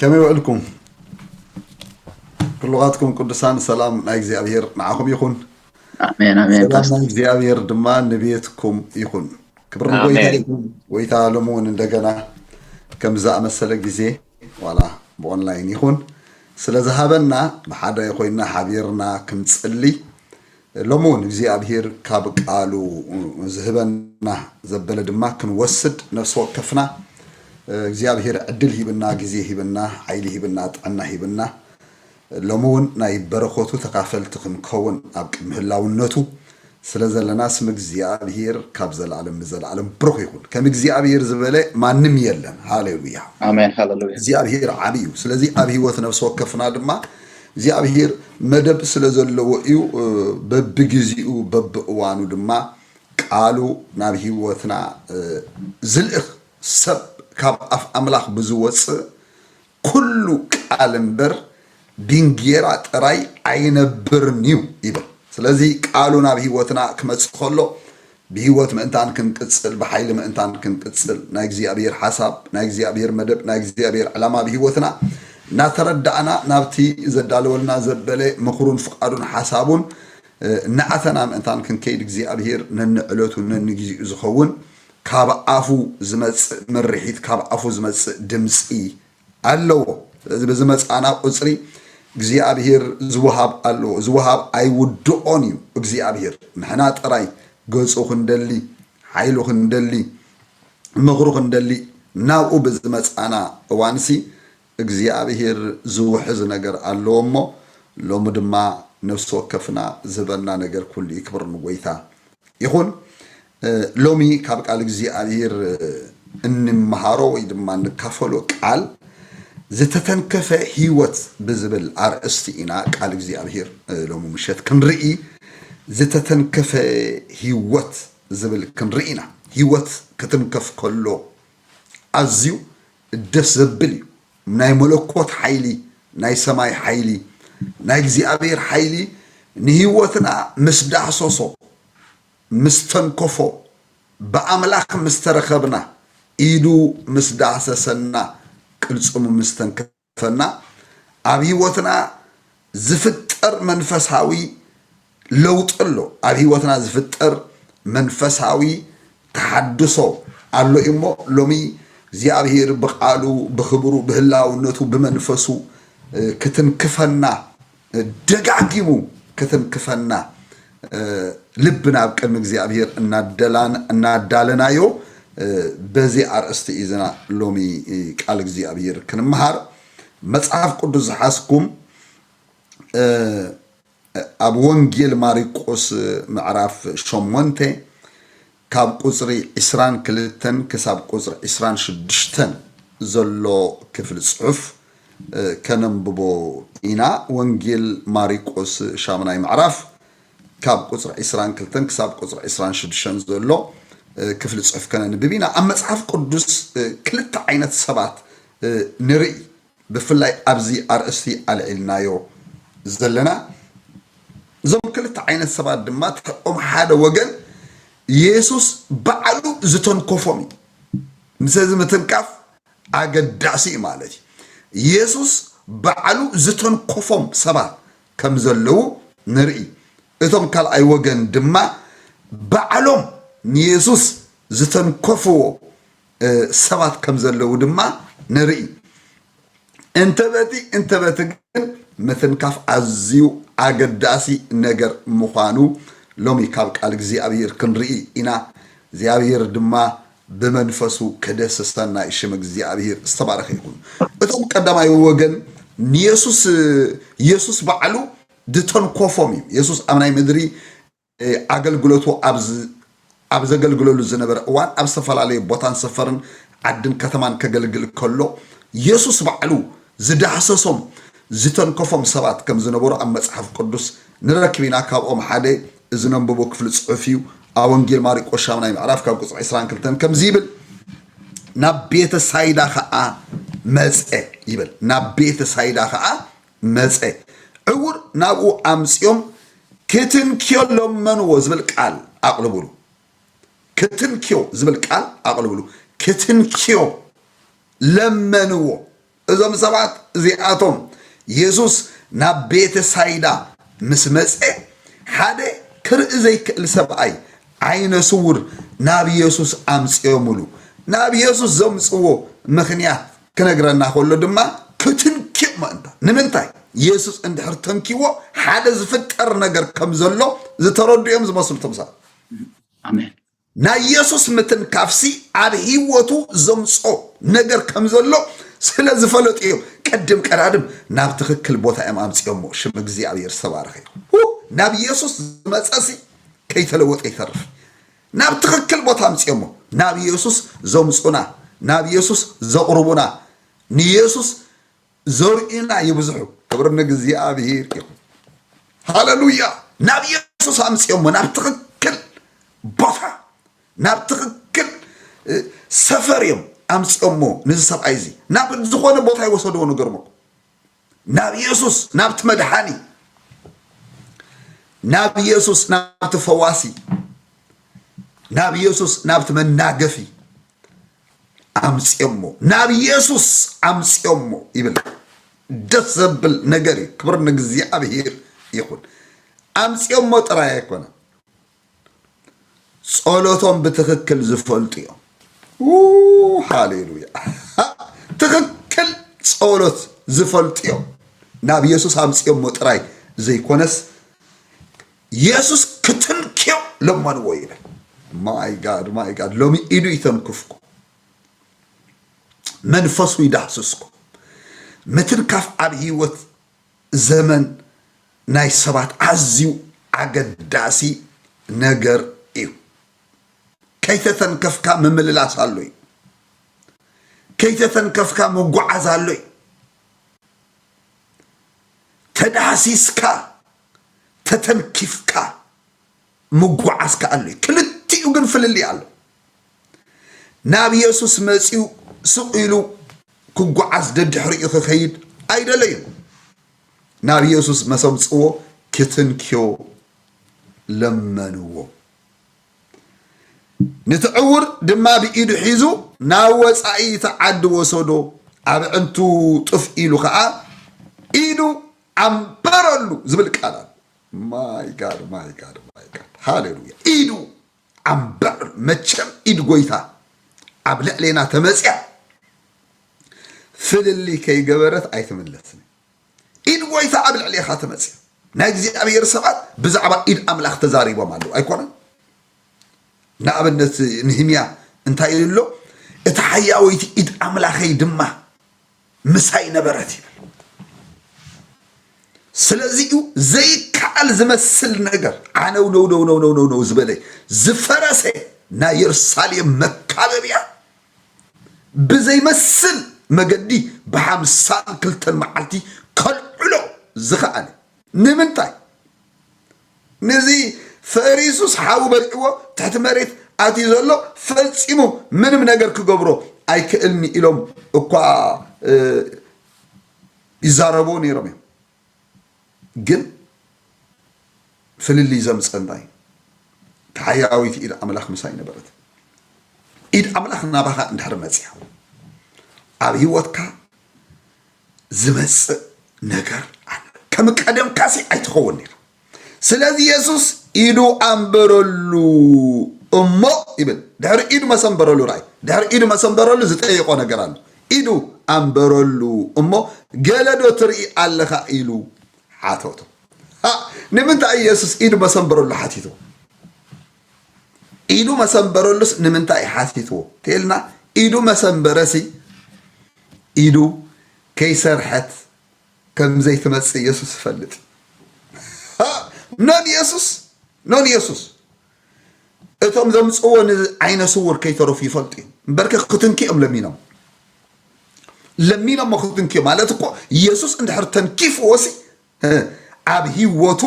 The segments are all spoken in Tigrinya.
ከመይ ውዕልኩም? ኩልኻትኩም ቅዱሳን ሰላም ናይ እግዚኣብሔር ንዓኹም ይኹን። ኣሜን ኣሜን ሰላም ፓስተር። ናይ እግዚኣብሔር ድማ ንቤትኩም ይኹን። ክብሪ ንጎይታ ኣሜን። ይኹን። ጎይታ ሎሚ እውን እንደገና ከም ዝኣመሰለ ግዜ ዋላ ብኦንላይን ይኹን ስለ ዝሃበና ብሓደ ኮይና ሓቢርና ክንጽሊ ሎሚ እውን እግዚኣብሔር ካብ ቃሉ ዝህበና ዘበለ ድማ ክንወስድ ነፍሲ ወከፍና እግዚኣብሔር ዕድል ሂብና፣ ግዜ ሂብና፣ ሓይሊ ሂብና፣ ጥዕና ሂብና ሎሚ እውን ናይ በረኸቱ ተካፈልቲ ክንከውን ኣብ ቅድሚ ህላውነቱ ስለ ዘለና ስም እግዚኣብሔር ካብ ዘለዓለም ንዘለዓለም ብሩኽ ይኹን። ከም እግዚኣብሔር ዝበለ ማንም የለን። ሃሌሉያ። ኣሜን ሃሌሉያ። እግዚኣብሔር ዓቢ እዩ። ስለዚ ኣብ ህይወት ነፍሲ ወከፍና ድማ እግዚኣብሔር መደብ ስለ ዘለዎ እዩ። እ፣ በብግዜኡ በብእዋኑ ድማ ቃሉ ናብ ህይወትና እ፣ ዝልእኽ ሰብ ካብ ኣፍ ኣምላኽ ብዝወፅእ ኩሉ ቃል እምበር ብእንጌራ ጥራይ ኣይነብርን እዩ ይብል። ስለዚ ቃሉ ናብ ህይወትና ክመጽእ ከሎ ብህይወት ምእንታን ክንቅጽል፣ ብሓይሊ ምእንታን ክንቅጽል፣ ናይ እግዚኣብሔር ሓሳብ፣ ናይ እግዚኣብሔር መደብ፣ ናይ እግዚኣብሔር ዕላማ ብህይወትና እናተረዳእና ናብቲ ዘዳለወልና ዘበለ ምኽሩን ፍቓዱን ሓሳቡን እ፣ እናኣተና ምእንታን ክንከይድ እግዚኣብሔር ነንዕለቱ ነንግዚኡ ዝኸውን ካብ ኣፉ ዝመጽእ ምርሒት፣ ካብ ኣፉ ዝመጽእ ድምፂ ኣለዎ። ስለዚ በዚ መጻና ቁጽሪ እግዚኣብሔር ዝወሃብ ኣለዎ። ዝወሃብ ኣይውድኦን እዩ እግዚኣብሔር። ንሕና ጥራይ ገጹ ክንደሊ፣ ሓይሉ ክንደሊ፣ ምኽሩ ክንደሊ፣ ናብኡ በዚ መጻና እዋንሲ እግዚኣብሔር ዝውሕዝ ነገር ኣለዎ እሞ ሎሚ ድማ ነፍሲ ወከፍና ዝህበና ነገር ኩሉ እዩ። ክብሪ ንጎይታ ይኹን። እ፣ ሎሚ ካብ ቃል እግዚኣብሔር እ፣ እንመሃሮ ወይ ድማ እንካፈሎ ቃል ዝተተንከፈ ህይወት ብዝብል ኣርእስቲ ኢና ቃል እግዚኣብሔር እ፣ ሎሚ ምሸት ክንርኢ። ዝተተንከፈ ህይወት ዝብል ክንርኢ ኢና። ህይወት ክትንከፍ ከሎ ኣዝዩ ደስ ዘብል እዩ። ናይ መለኮት ሓይሊ፣ ናይ ሰማይ ሓይሊ፣ ናይ እግዚኣብሔር ሓይሊ ንህይወትና ምስ ዳህሰሶ፣ ምስ ተንከፎ፣ ብኣምላኽ ምስ ተረኸብና፣ ኢዱ ምስ ዳህሰሰና፣ ቅልጽሙ ምስ ተንከፈና፣ ኣብ ህይወትና ዝፍጠር መንፈሳዊ ለውጢ ኣሎ። ኣብ ህይወትና ዝፍጠር መንፈሳዊ ተሓድሶ ኣሎ እሞ ሎሚ እግዚኣብሔር ብቃሉ፣ ብኽብሩ፣ ብህላውነቱ፣ ብመንፈሱ እ፣ ክትንክፈና፣ እ፣ ደጋጊሙ ክትንክፈና እ፣ ልቢ ናብ ቅድሚ እግዚኣብሔር እናደላን-፣ እናዳለናዮ እ፣ በዚ ኣርእስቲ እዩ ዝና ሎሚ እ፣ ቃል እግዚኣብሔር ክንምሃር። መጽሓፍ ቅዱስ ዝሓዝኩም እ፣ ኣብ ወንጌል ማርቆስ ምዕራፍ ሸሞንተ ካብ ቁጽሪ ዕስራን ክልተን ክሳብ ቁጽሪ ዕስራን ሽዱሽተን ዘሎ ክፍሊ ጽሑፍ እ፣ ከነንብቦ ኢና። ወንጌል ማርቆስ ሻምናይ ምዕራፍ ካብ ቁጽሪ ዕስራን ክልተን ክሳብ ቁጽሪ ዕስራን ሽዱሽተን ዘሎ እ፣ ክፍሊ ጽሑፍ ከነንብብ ኢና። ኣብ መጽሓፍ ቅዱስ እ፣ ክልተ ዓይነት ሰባት እ፣ ንርኢ። ብፍላይ ኣብዚ ኣርእስቲ ኣልዒልናዮ ዘለና እዞም ክልተ ዓይነት ሰባት ድማ እቶም ሓደ ወገን የሱስ ባዕሉ ዝተንኮፎም እዩ። ምስዚ ምትንካፍ ኣገዳሲ እዩ ማለት እዩ። የሱስ ባዕሉ ዝተንኮፎም ሰባት ከም ዘለዉ ንርኢ። እቶም ካልኣይ ወገን ድማ ባዕሎም ንየሱስ ዝተንኮፍዎ እ፣ ሰባት ከም ዘለዉ ድማ ንርኢ። እንተ በቲ እንተ በቲ ግን ምትንካፍ ኣዝዩ ኣገዳሲ ነገር ምዃኑ ሎሚ ካብ ቃል እግዚኣብሔር ክንርኢ ኢና። እግዚኣብሔር ድማ ብመንፈሱ ከደስሰና እዩ። ሽም እግዚኣብሔር ዝተባረኸ ይኹን። እቶም ቀዳማይ ወገን ንየሱስ፣ የሱስ ባዕሉ ዝተንኮፎም እዩ። የሱስ ኣብ ናይ ምድሪ እ፣ ኣገልግሎቱ ኣብ ዝ-፣ ኣብ ዘገልግለሉ ዝነበረ እዋን ኣብ ዝተፈላለየ ቦታን ሰፈርን ዓድን ከተማን ከገልግል ከሎ የሱስ ባዕሉ ዝዳህሰሶም ዝተንከፎም ሰባት ከም ዝነበሩ ኣብ መጽሓፍ ቅዱስ ንረክብ ኢና። ካብኦም ሓደ እዚ ነንብቦ ክፍሊ ጽሑፍ እዩ። ኣብ ወንጌል ማርቆስ ሻምናይ ምዕራፍ ካብ ቁጽሪ ዕስራን ክልተን ከምዚ ይብል፣ ናብ ቤተ ሳይዳ ኸዓ መጸ ይብል። ናብ ቤተ ሳይዳ ኸዓ መጸ። ዕውር ናብኡ ኣምጺኦም ክትንክዮ ለመንዎ ዝብል ቃል ኣቕርብሉ። ክትንክዮ ዝብል ቃል ኣቕርብሉ። ክትንክዮ ለመንዎ። እዞም ሰባት እዚኣቶም የሱስ ናብ ቤተ ሳይዳ ምስ መጸ፣ ሓደ ክርኢ ዘይክእል ሰብኣይ ዓይነ ስውር ናብ የሱስ ኣምጽኦምሉ። ናብ የሱስ ዘምጽዎ ምኽንያት ክነግረና ከሎ ድማ ክትንክዮ ምእንታ። ንምንታይ? የሱስ እንድሕር ተንኪዎ ሓደ ዝፍጠር ነገር ከም ዘሎ ዝተረድኡ እዮም ዝመስሉ እቶም ሰባት። ኣሜን። ናይ የሱስ ምትንካፍሲ ኣብ ህይወቱ ዘምጾ ነገር ከም ዘሎ ስለ ዝፈለጡ እዮም ቅድም ቀዳድም ናብ ትኽክል ቦታ እዮም ኣምጺኦሞ። ሽም እግዚኣብሔር ዝተባረኸ ይኹን። ናብ የሱስ ዝመጸሲ ከይተለወጠ ይተርፍ። ናብ ትኽክል ቦታ ኣምጺኦሞ። ናብ የሱስ ዘምጹና፣ ናብ የሱስ ዘቕርቡና፣ ንየሱስ ዘርእዩና ይብዝሑ። ክብሪ ንእግዚኣብሔር ይኹን። ሃለሉያ። ናብ የሱስ ኣምጺኦሞ፣ ናብ ትኽክል ቦታ፣ ናብ ትኽክል ሰፈር እዮም ኣምጺኦሞ። ነዚ ሰብኣይ እዚ ናብ ዝኾነ ቦታ ይወሰድዎ፣ ንገርሞ ናብ የሱስ፣ ናብቲ መድሓኒ፣ ናብ የሱስ፣ ናብቲ ፈዋሲ፣ ናብ የሱስ፣ ናብቲ መናገፊ ኣምጺኦሞ፣ ናብ የሱስ ኣምጺኦሞ ይብል። ደስ ዘብል ነገር እዩ። ክብር ንእግዚኣብሔር ይኹን። ኣምጺኦሞ ጥራይ ኣይኮነ፣ ጸሎቶም ብትኽክል ዝፈልጡ እዮም። ሃሌሉያ። ትኽክል ጸሎት ዝፈልጡ እዮም። ናብ የሱስ ኣምጺኦሞ ጥራይ ዘይኮነስ የሱስ ክትንክዮ ለመንዎ ይብል። ማይ ጋድ ማይ ጋድ። ሎሚ ኢዱ ይተንክፍኩ፣ መንፈሱ ይዳህስስኩ። ምትንካፍ ኣብ ህይወት ዘመን ናይ ሰባት ኣዝዩ ኣገዳሲ ነገር እዩ። ከይተተንከፍካ ምምልላስ ኣሎ እዩ። ከይተተንከፍካ ምጉዓዝ ኣሎ እዩ። ተዳህሲስካ ተተንኪፍካ ምጉዓዝ ከኣ ኣሎ እዩ። ክልቲኡ ግን ፍልልይ ኣሎ። ናብ የሱስ መጺኡ ስቕ ኢሉ ክጓዓዝ ደድሕሪኡ ክኸይድ ኣይደለዩን። ናብ የሱስ መሰምጽዎ ክትንክዮ ለመንዎ። ንትዕውር ድማ ብኢዱ ሒዙ ናብ ወጻኢ እቲ ዓዲ ወሰዶ፣ ኣብ ዕንቱ ጥፍ ኢሉ ኸኣ ኢዱ ኣንበረሉ ዝብል ቃል ኣሎ። ማይ ጋድ ማይ ጋድ ማይ ጋድ ሃሌሉያ። ኢዱ ኣንበር መቸም ኢድ ጎይታ ኣብ ልዕሌና ተመጽያ ፍልልይ ከይገበረት ኣይትምለስን። ኢድ ጎይታ ኣብ ልዕሌኻ ተመጽያ። ናይ እግዚኣብሔር ሰባት ብዛዕባ ኢድ ኣምላኽ ተዛሪቦም ኣለዉ ኣይኮነን? ንኣብነት ንህምያ እንታይ ኢሉ ኣሎ? እታ ሓያወይቲ ኢድ ኣምላኸይ ድማ ምሳይ ነበረት ይብል። ስለዚኡ ዘይከኣል ዝመስል ነገር ዓነው ነው ነው ነው ነው ነው ነው ዝበለ ዝፈረሰ ናይ የሩሳሌም መካበቢያ ብዘይመስል መገዲ ብሓምሳን ክልተን መዓልቲ ከልዕሎ ዝኸኣለ ንምንታይ? ነዚ ፈሪሱስ ሓዊ በልዕዎ ትሕቲ መሬት ኣትዩ ዘሎ ፈጺሙ ምንም ነገር ክገብሮ ኣይክእልኒ ኢሎም እኳ ይዛረቡ ነይሮም እዮም። ግን ፍልልይ ዘምፀ እንታይ? ተሓያዊት ኢድ ኣምላኽ ምሳይ ነበረት። ኢድ ኣምላኽ ናባኻ እንድሕር መፅያ ኣብ ህይወትካ ዝመፅእ ነገር ኣሎ። ከም ቀደምካሲ ኣይትኸውን ነይራ። ስለዚ የሱስ ኢዱ ኣንበረሉ እሞ ይብል። ድሕሪ ኢዱ መሰንበረሉ ራይ ድሕሪ ኢዱ መሰንበረሉ ዝጠየቆ ነገር ኣሎ። ኢዱ ኣንበረሉ እሞ ገለ ዶ ትርኢ ኣለኻ ኢሉ ሓተቶ። ንምንታይ ኢየሱስ ኢዱ መሰንበረሉ ሓቲቱ? ኢዱ መሰንበረሉስ ንምንታይ ሓቲትዎ? ተልና ኢዱ መሰንበረሲ ኢዱ ከይሰርሐት ከም ዘይትመጽእ ኢየሱስ ይፈልጥ። ኖን ኢየሱስ ኖን ኢየሱስ እቶም ዘምጽዎ ንዓይነ ስውር ከይተረፉ ይፈልጡ እዮም። እምበርከ ክትንኪ እዮም ለሚኖም ለሚኖም ክትንኪ ማለት እኮ ኢየሱስ እንድሕር ተንኪፍዎ ሲ ኣብ ህይወቱ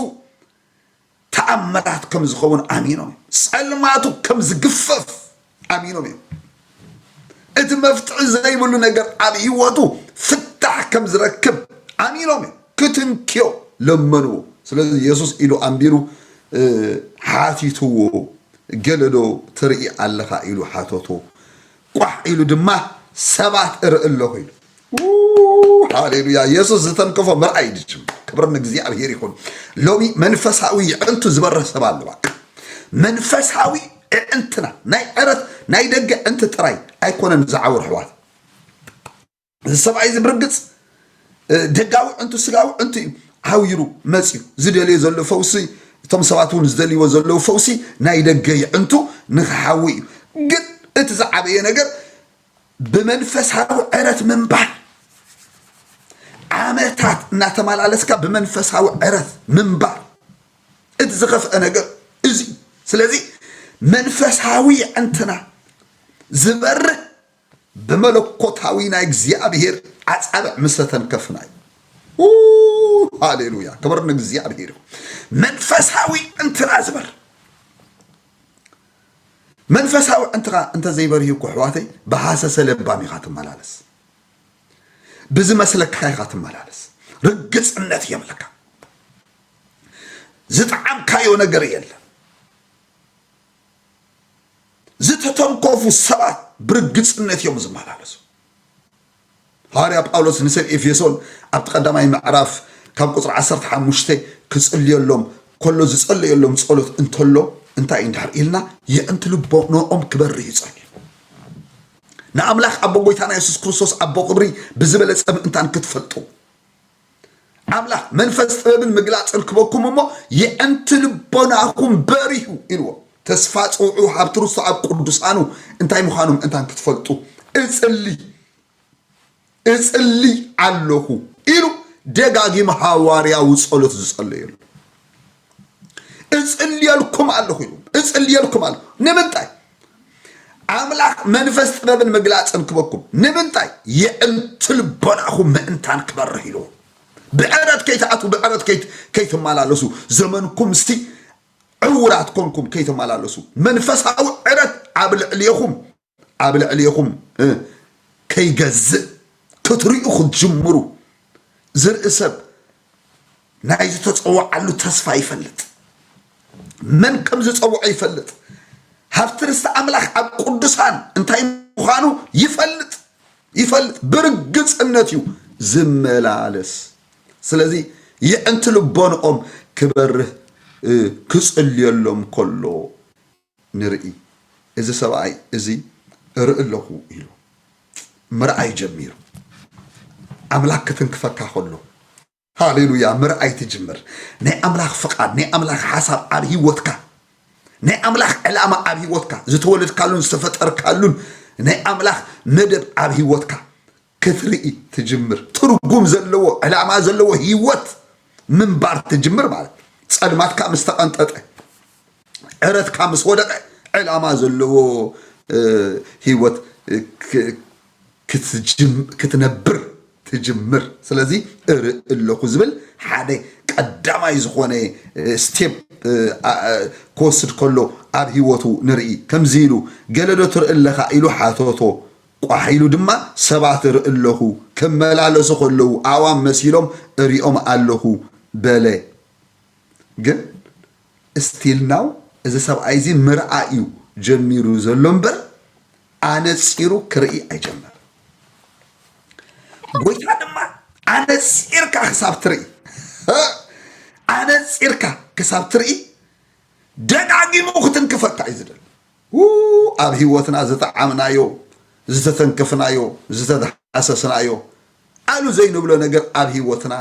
ተኣምራት ከም ዝኸውን ኣሚኖም እዮም። ጸልማቱ ከም ዝግፈፍ ኣሚኖም እዮም። እቲ መፍትሒ ዘይብሉ ነገር ኣብ ህይወቱ ፍታሕ ከም ዝረክብ ኣሚኖም እዮም። ክትንክዮ ለመንዎ። ስለዚ ኢየሱስ ኢዱ ኣንቢሩ ሓቲትዎ። ገለ ዶ ትርኢ ኣለኻ ኢሉ ሓተቶ። ቋሕ ኢሉ ድማ ሰባት እርኢ ኣለኹ ኢሉ። ሃሌሉያ። የሱስ ዝተንከፎ ምርኣይ ድችም። ክብር ንእግዚኣብሔር ይኹን። ሎሚ መንፈሳዊ የዕንቱ ዝበርህ ሰብ ኣሎ። በቃ መንፈሳዊ የዕንትና ናይ ዕረት ናይ ደገ ዕንቲ ጥራይ ኣይኮነን ዝዓውር ኣሕዋት። እዚ ሰብኣይ እዚ ብርግጽ ደጋዊ ዕንቱ ስጋዊ ዕንቱ እዩ። ዓዊሩ መጽዩ ዝደልዮ ዘሎ ፈውሲ፣ እቶም ሰባት እውን ዝደልይዎ ዘለዉ ፈውሲ ናይ ደገ የዕንቱ ንክሓዊ እዩ። ግን እቲ ዝዓበየ ነገር ብመንፈሳዊ ዕረት ምንባር፣ ዓመታት እናተመላለስካ ብመንፈሳዊ ዕረት ምንባር፣ እቲ ዝኸፍአ ነገር እዚ። ስለዚ መንፈሳዊ ዕንትና ዝበርህ ብመለኮታዊ ናይ እግዚኣብሔር ኣጻብዕ ምስ ተተንከፍና እዩ። ሃሌሉያ፣ ክብር ንእግዚኣብሔር ይኹን። መንፈሳዊ ዕንትና ዝበርህ። መንፈሳዊ ዕንትኻ እንተዘይበርሂ እኮ ኣሕዋተይ፣ ብሃሰሰ ለባም ኢኻ ትመላለስ። ብዝመስለካ ኢኻ ትመላለስ። ርግጽነት የብለካ። ዝጠዓምካዮ ነገር የለን። ዝተተንከፉ ሰባት ብርግጽነት እዮም ዝመላለሱ። ሃዋርያ ጳውሎስ ንሰብ ኤፌሶን ኣብቲ ቀዳማይ ምዕራፍ ካብ ቁጽሪ ዓሰርተ ሓሙሽተ ክጽልየሎም ከሎ ዝጸለየሎም ጸሎት እንተሎ እንታይ እንድሕር ኢልና፣ የዕንቲ ልቦናኦም ክበርህ ይጸልዩ። ንኣምላኽ ኣቦ ጎይታና የሱስ ክርስቶስ ኣቦ ክብሪ ብዝበለጸ ምእንታን ክትፈልጡ ኣምላኽ መንፈስ ጥበብን ምግላጽን ክበኩም እሞ የዕንቲ ልቦናኹም በሪሁ ኢልዎ። ተስፋ ጽውዑ ሃብቲ ርስቱ ኣብ ቅዱሳኑ እንታይ ምዃኑ ምእንታን ክትፈልጡ እጽሊ እጽሊ ኣለኹ ኢሉ ደጋጊሙ ሃዋርያዊ ጸሎት ዝጸለየሉ። እጽልየልኩም ኣለኹ ኢሉ። እጽልየልኩም ኣለኹ። ንምንታይ? ኣምላኽ መንፈስ ጥበብን ምግላጽን ክበኩም። ንምንታይ? የዕንቲ ልቦናኹም ምእንታን ክበርህ ኢሉ። ብዕረት ከይትኣትዉ፣ ብዕረት ከይት-፣ ከይትመላለሱ፣ ዘመንኩም እስቲ ዕውራት ኮንኩም ከይትመላለሱ። መንፈሳዊ ዕረት ኣብ ልዕሌኹም፣ ኣብ ልዕሌኹም፣ እ፣ ከይገዝእ ክትርእዩ ክትጅምሩ። ዝርኢ ሰብ ናይ ዝተጸውዓሉ ተስፋ ይፈልጥ። መን ከም ዝጸውዖ ይፈልጥ። ሃብቲ ርስቲ ኣምላኽ ኣብ ቅዱሳን እንታይ ምዃኑ ይፈልጥ። ይፈልጥ። ብርግጽነት እዩ ዝመላለስ። ስለዚ የዕንቲ ልቦንኦም ክበርህ፣ እ፣ ክጽልየሎም ከሎ ንርኢ። እዚ ሰብኣይ እዚ እርኢ ኣለኹ ኢሉ ምርኣይ ጀሚሩ። ኣምላኽ ክትንክፈካ ከሎ፣ ሃሌሉያ፣ ምርኣይ ትጅምር። ናይ ኣምላኽ ፍቓድ፣ ናይ ኣምላኽ ሓሳብ ኣብ ህይወትካ፣ ናይ ኣምላኽ ዕላማ ኣብ ህይወትካ፣ ዝተወለድካሉን ዝተፈጠርካሉን ናይ ኣምላኽ መደብ ኣብ ህይወትካ ክትርኢ ትጅምር። ትርጉም ዘለዎ፣ ዕላማ ዘለዎ ህይወት ምንባር ትጅምር ማለት። ጸልማትካ ምስ ተቐንጠጠ፣ ዕረትካ ምስ ወደቐ፣ ዕላማ ዘለዎ፣ እ፣ ህይወት፣ እ፣ ክ-፣ ክትጅም-፣ ክትነብር ትጅምር። ስለዚ እርኢ ኣለኹ ዝብል ሓደ ቀዳማይ ዝኾነ፣ እ፣ ስቴፕ፣ እ፣ ኣ-፣ እ፣ ክወስድ ከሎ ኣብ ህይወቱ ንርኢ። ከምዚ ኢሉ፣ "ገለ ዶ ትርኢ ኣለኻ?" ኢሉ ሓተቶ። ቋሕ ኢሉ ድማ፣ "ሰባት እርኢ ኣለኹ፣ ክመላለሱ ከለዉ ኣእዋም መሲሎም እሪኦም ኣለኹ" በለ። ግን ስቲል ናው እዚ ሰብኣይ እዚ ምርኣይ እዩ ጀሚሩ ዘሎ እምበር፣ ኣነጺሩ ክርኢ ኣይጀመረን። ጎይታ ድማ ኣነጺርካ ክሳብ ትርኢ፣ ኣነጺርካ ክሳብ ትርኢ ደጋጊሙ ክትንክፈካ እዩ ዝደሊ። ው-፣ ኣብ ህይወትና ዝጠዓምናዮ፣ ዝተተንከፍናዮ፣ ዝተዳህሰስናዮ ኣሉ ዘይንብሎ ነገር ኣብ ህይወትና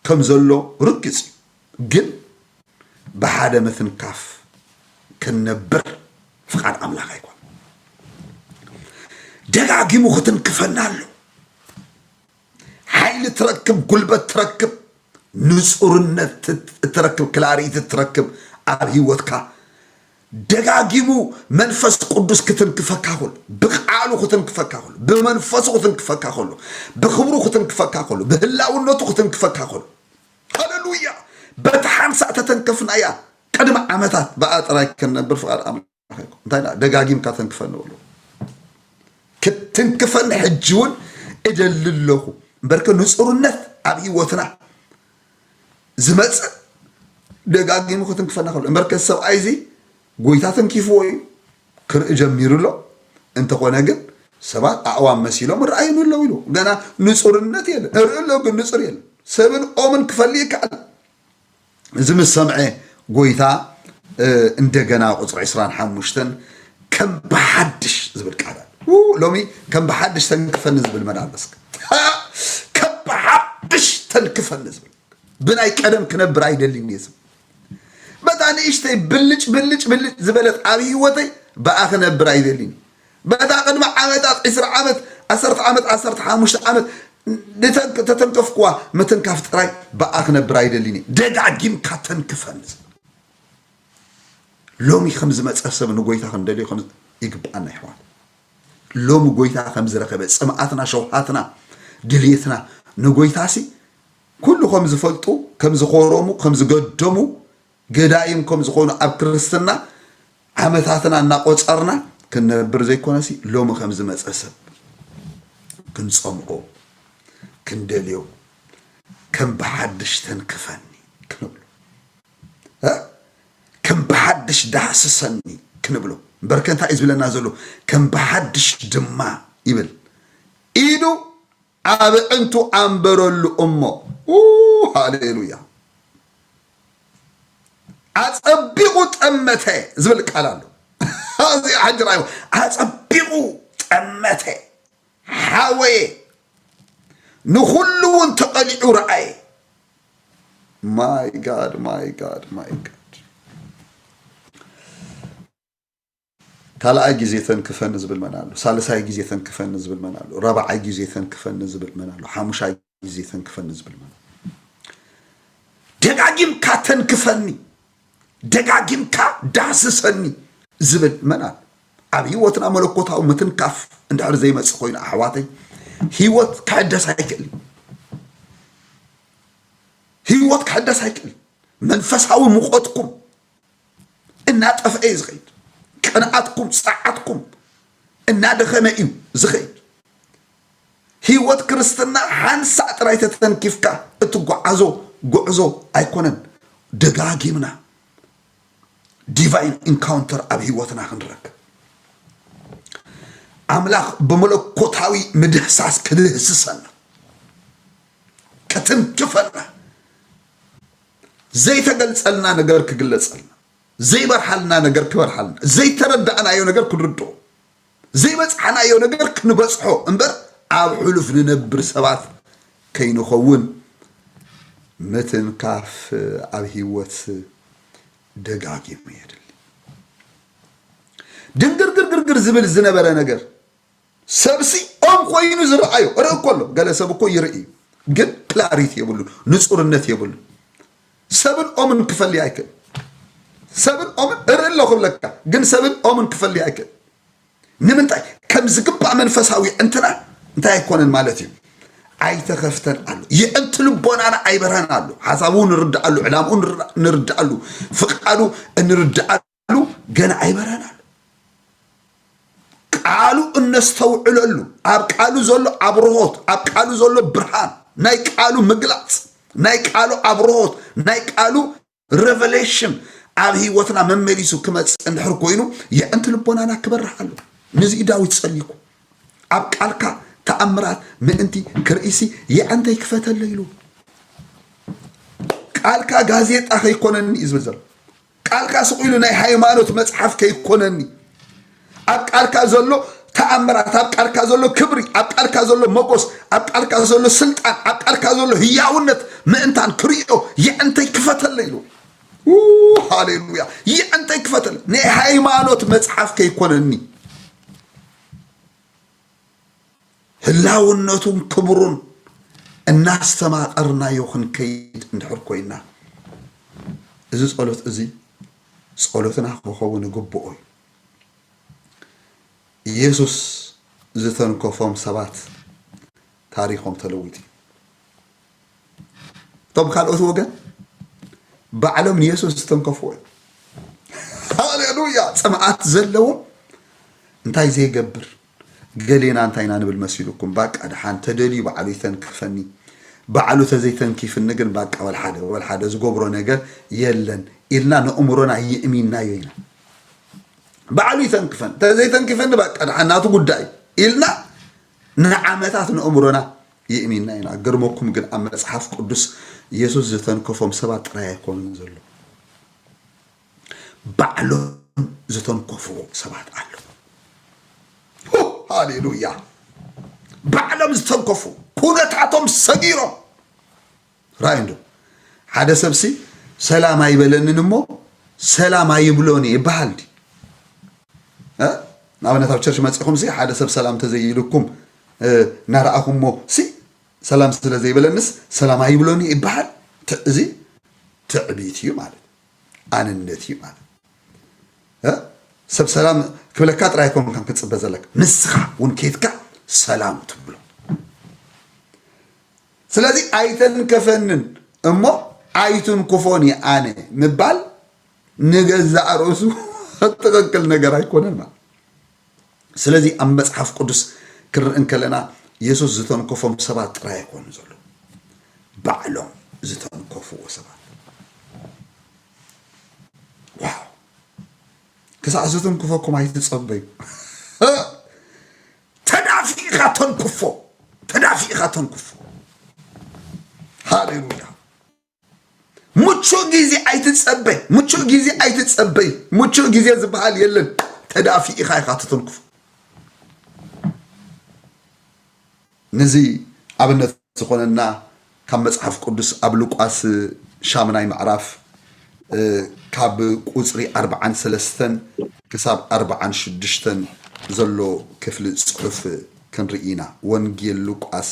ከም ዘሎ ርግጽ እዩ። ግን ብሓደ ምትንካፍ ክንነብር ፍቓድ ኣምላኽ ኣይኮነን። ደጋጊሙ ክትንክፈና ኣሎ። ሓይሊ ትረክብ፣ ጉልበት ትረክብ፣ ንጹርነት ትት-፣ እትረክብ፣ ክላሪቲ ትረክብ ኣብ ህይወትካ። ደጋጊሙ መንፈስ ቅዱስ ክትንክፈካ ከሎ፣ ብቃሉ ክትንክፈካ ከሎ፣ ብመንፈሱ ክትንክፈካ ከሎ፣ ብክብሩ ክትንክፈካ ከሎ፣ ብህላውነቱ ክትንክፈካ ከሎ፣ ሃሌሉያ! በቲ ሓንሳእ ተተንከፍናያ ቅድሚ ዓመታት ብኣ ጥራይ ክንነብር ፍቓድ ኣምላኽ ኣይኮነን። እንታይ ደኣ ደጋጊምካ ተንክፈኒ በሎ። ክትንክፈኒ ሕጂ እውን እደሊ ኣለኹ። እምበርከ ንጹርነት ኣብ ህይወትና ዝመጽእ ደጋጊሙ ክትንክፈና ከሎ። እምበርከ ሰብኣይ እዚ ጎይታ ተንኪፍዎ እዩ፣ ክርኢ ጀሚሩ ኣሎ። እንተኾነ ግን ሰባት ኣእዋም መሲሎም ይረኣዩኒ ኣለዉ ኢሉ። ገና ንጹርነት የለን። እርኢ ኣሎ ግን ንጹር የለን። ሰብን ኦምን ክፈልይ ይከኣል። እዚ ምስ ሰምዐ ጎይታ፣ እ፣ እንደገና ቁጽሪ ዕስራን ሓሙሽተን ከም ብሓድሽ ዝብል ቃል ኣሎ። ው፣ ሎሚ ከም ብሓድሽ ተንክፈኒ ዝብል መን ኣሎ እስከ? ከም ብሓድሽ ተንክፈኒ ዝብል። ብናይ ቀደም ክነብር ኣይደልን እየ ዝብል። በታ ንእሽተይ ብልጭ ብልጭ ብልጭ ዝበለት ኣብ ህይወተይ ብኣ ክነብር ኣይደልን። በታ ቅድሚ ዓመታት ዕስራ ዓመት፣ ዓሰርተ ዓመት፣ ዓሰርተ ሓሙሽተ ዓመት ንተንክ-፣ ተተንከፍኩዋ ምትንካፍ ጥራይ ብኣ ክነብር ኣይደልን እየ። ደጋጊምካ ተንክፈኒ ዝብል። ሎሚ ከም ዝመጸ ሰብ ንጎይታ ክንደልዮ ከም ይግብኣና ይሕዋት። ሎሚ ጎይታ ከም ዝረኸበ ጽምኣትና፣ ሸውሃትና፣ ድልየትና ንጎይታሲ ኩሉ ከም ዝፈልጡ፣ ከም ዝኾረሙ፣ ከም ዝገደሙ፣ ገዳይም ከም ዝኾኑ ኣብ ክርስትና ዓመታትና እናቆጸርና ክንነብር ዘይኮነሲ ሎሚ ከም ዝመጸ ሰብ ክንጸምኦ፣ ክንደልዮ፣ ከም ብሓድሽ ተንክፈኒ ክንብሎ። እ? ከም ብሓድሽ ዳህስሰኒ ክንብሎ። እምበርከ እንታይ እዩ ዝብለና ዘሎ? ከም ብሓድሽ ድማ ይብል። ኢዱ ኣብ ኣዕንቱ ኣንበረሉ እሞ። ኡ፣ ሃሌሉያ። ኣጸቢቑ ጠመተ ዝብል ቃል ኣሎ። እዚ ሓንቲ ርኣዩ። ኣጸቢቑ ጠመተ፣ ሓወየ፣ ንኹሉ እውን ተቐሊዑ ረኣየ። My God, my God, my God። ካልኣይ ግዜ ተንክፈኒ ዝብል መን ኣሎ? ሳልሳይ ግዜ ተንክፈኒ ዝብል መን ኣሎ? ራብዓይ ግዜ ተንክፈኒ ዝብል መን ኣሎ? ሓሙሻይ ግዜ ተንክፈኒ ዝብል መን ኣሎ? ደጋጊምካ ተንክፈኒ፣ ደጋጊምካ ዳህስሰኒ ዝብል መን ኣሎ? ኣብ ህይወትና መለኮታዊ ምትንካፍ እንድሕር ዘይመጽእ ኮይኑ፣ ኣሕዋተይ፣ ህይወት ክሕደስ ኣይክእልን። ህይወት ክሕደስ ኣይክእልን። መንፈሳዊ ሙቐትኩም እናጠፍአ እዩ ዝኸይድ። ቅንኣትኩም፣ ጸዓትኩም እናደኸመ እዩ ዝኸይድ። ህይወት ክርስትና ሓንሳእ ጥራይ ተተንኪፍካ እትጓዓዞ ጉዕዞ ኣይኮነን። ደጋጊምና ዲቫይን ኢንካውንተር ኣብ ህይወትና ክንረክብ፣ ኣምላኽ ብመለኮታዊ ምድህሳስ ክድህስሰና፣ ክትንክፈና፣ ዘይተገልጸልና ነገር ክግለጸልና፣ ዘይበርሃልና ነገር ክበርሃልና፣ ዘይተረዳእናዮ ነገር ክንርድኦ፣ ዘይበጽሓናዮ ነገር ክንበጽሖ እምበር ኣብ ሕሉፍ ንነብር ሰባት ከይንኸውን ምትንካፍ ኣብ ህይወት ደጋጊሙ የድሊ። ድንግርግርግርግር ዝብል ዝነበረ ነገር ሰብሲ ኦም ኮይኑ ዝረኣዮ ርኢ እኮ ኣሎ። ገለ ሰብ እኮ ይርኢ እዩ፣ ግን ክላሪቲ የብሉን፣ ንጹርነት የብሉን። ሰብን ኦምን ክፈልይ ኣይክእል። ሰብን ኦምን እርኢ ኣለኹ ብለካ፣ ግን ሰብን ኦምን ክፈልይ ኣይክእል። ንምንታይ? ከም ዝግባእ መንፈሳዊ እንትና እንታይ ኣይኮነን ማለት እዩ፣ ኣይተኸፍተን ኣሎ። የእንቲ ልቦናና ኣይበርሀን ኣሎ። ሓሳቡ ንርድኣሉ፣ ዕላምኡ ንር-፣ ንርድኣሉ፣ ፍቃዱ እንርድኣሉ ገና ኣይበርሀን ኣሎ። ቃሉ እነስተውዕለሉ፣ ኣብ ቃሉ ዘሎ ኣብርሆት፣ ኣብ ቃሉ ዘሎ ብርሃን፣ ናይ ቃሉ ምግላጽ፣ ናይ ቃሉ ኣብርሆት፣ ናይ ቃሉ ሬቨሌሽን ኣብ ህይወትና መመሊሱ ክመጽእ እንድሕር ኮይኑ፣ የዕንቲ ልቦናና ክበርህ ኣሎ። ነዚ እዩ ዳዊት ጸሊኩ። ኣብ ቃልካ ተኣምራት ምእንቲ ክርእሲ የዕንተይ ክፈተለ ኢሉ። ቃልካ ጋዜጣ ከይኮነኒ እዩ ዝብል ዘሎ። ቃልካ ስቕ ኢሉ ናይ ሃይማኖት መጽሓፍ ከይኮነኒ። ኣብ ቃልካ ዘሎ ተኣምራት፣ ኣብ ቃልካ ዘሎ ክብሪ፣ ኣብ ቃልካ ዘሎ መጎስ፣ ኣብ ቃልካ ዘሎ ስልጣን፣ ኣብ ቃልካ ዘሎ ህያውነት ምእንታን ክርእዮ የዕንተይ ክፈተለ ኢሉ። ው፣ ሃሌሉያ። የዕንተይ ክፈተለ። ናይ ሃይማኖት መጽሓፍ ከይኮነኒ። ህላውነቱን ክብሩን እናስተማቐርናዮ ክንከይድ እንድሕር ኮይና፣ እዚ ጸሎት እዚ ጸሎትና ክኸውን ይግብኦ እዩ። ኢየሱስ ዝተንከፎም ሰባት ታሪኾም ተለዊጡ እዩ። እቶም ካልኦት ወገን ባዕሎም ንየሱስ ዝተንከፍዎ እዮም። ሃሌሉያ! ጽምኣት ዘለዎም እንታይ ዘይገብር ገሌና እንታይ ኢና ንብል መሲሉኩም? ባቃ ደሓን ተደልዩ ባዕሉ ይተንክፈኒ። ባዕሉ ተዘይተንኪፍኒ ግን ባቃ ወልሓደ፣ ወልሓደ ዝገብሮ ነገር የለን ኢልና ንእምሮና ይእሚናዮ ኢና። ባዕሉ ይተንክፈኒ። ተዘይተንኪፈኒ ባቃ ደሓን ናቱ ጉዳይ። ኢልና ንዓመታት ንእምሮና የእሚንና ኢና። ገርመኩም ግን ኣብ መጽሓፍ ቅዱስ የሱስ ዝተንከፎም ሰባት ጥራይ ኣይኮኑን ዘሎ። ባዕሎም ዝተንከፍዎ ሰባት ኣለዉ። ሆ፣ ሃሌሉያ። ባዕሎም ዝተንከፉ፣ ኩነታቶም ሰጊሮም። ራእይ እንዶ ሓደ ሰብሲ ሰላም ኣይበለንን እሞ ሰላም ኣይብሎን ይበሃል ድዩ? እ? ንኣብነት ኣብ ቸርች መጺኹምሲ ሓደ ሰብ ሰላም ተዘይኢሉኩም፣ እ፣ እናረኣኹሞ ሲ ሰላም ስለ ዘይበለንስ ሰላም ኣይብሎን ይበሃል። ት-፣ እዚ ትዕቢት እዩ ማለት፣ ኣንነት እዩ ማለት። እ? ሰብ ሰላም ክብለካ ጥራይ ኣይኮንካን ክትጽበ ዘለካ፣ ንስኻ እውን ኬድካ ሰላም ትብሎ። ስለዚ ኣይተንከፈንን እሞ ኣይትንክፎን ኣነ ምባል ንገዛእ ርእሱ ትኽክል ነገር ኣይኮነን ማለት። ስለዚ ኣብ መጽሓፍ ቅዱስ ክንርኢ እንከለና የሱስ ዝተንከፎም ሰባት ጥራይ ኣይኮኑ ዘለዉ፣ ባዕሎም ዝተንከፍዎ ሰባት። ዋው! ክሳዕ ዝትንክፈኩም ኣይትጸበዩ። ተዳፊእኻ ተንክፎ፣ ተዳፊእኻ ተንክፎ። ሃሌሉያ። ምቹእ ግዜ ኣይትጸበይ፣ ምቹእ ግዜ ኣይትጸበይ። ምቹእ ግዜ ዝበሃል የለን። ተዳፊእኻ ኢኻ ትትንክፎ። ነዚ ኣብነት ዝኾነና ካብ መጽሓፍ ቅዱስ ኣብ ሉቃስ ሻምናይ ምዕራፍ፣ እ፣ ካብ ቁጽሪ ኣርብዓን ሰለስተን ክሳብ ኣርብዓን ሽዱሽተን ዘሎ ክፍሊ ጽሑፍ ክንርኢ ኢና። ወንጌል ሉቃስ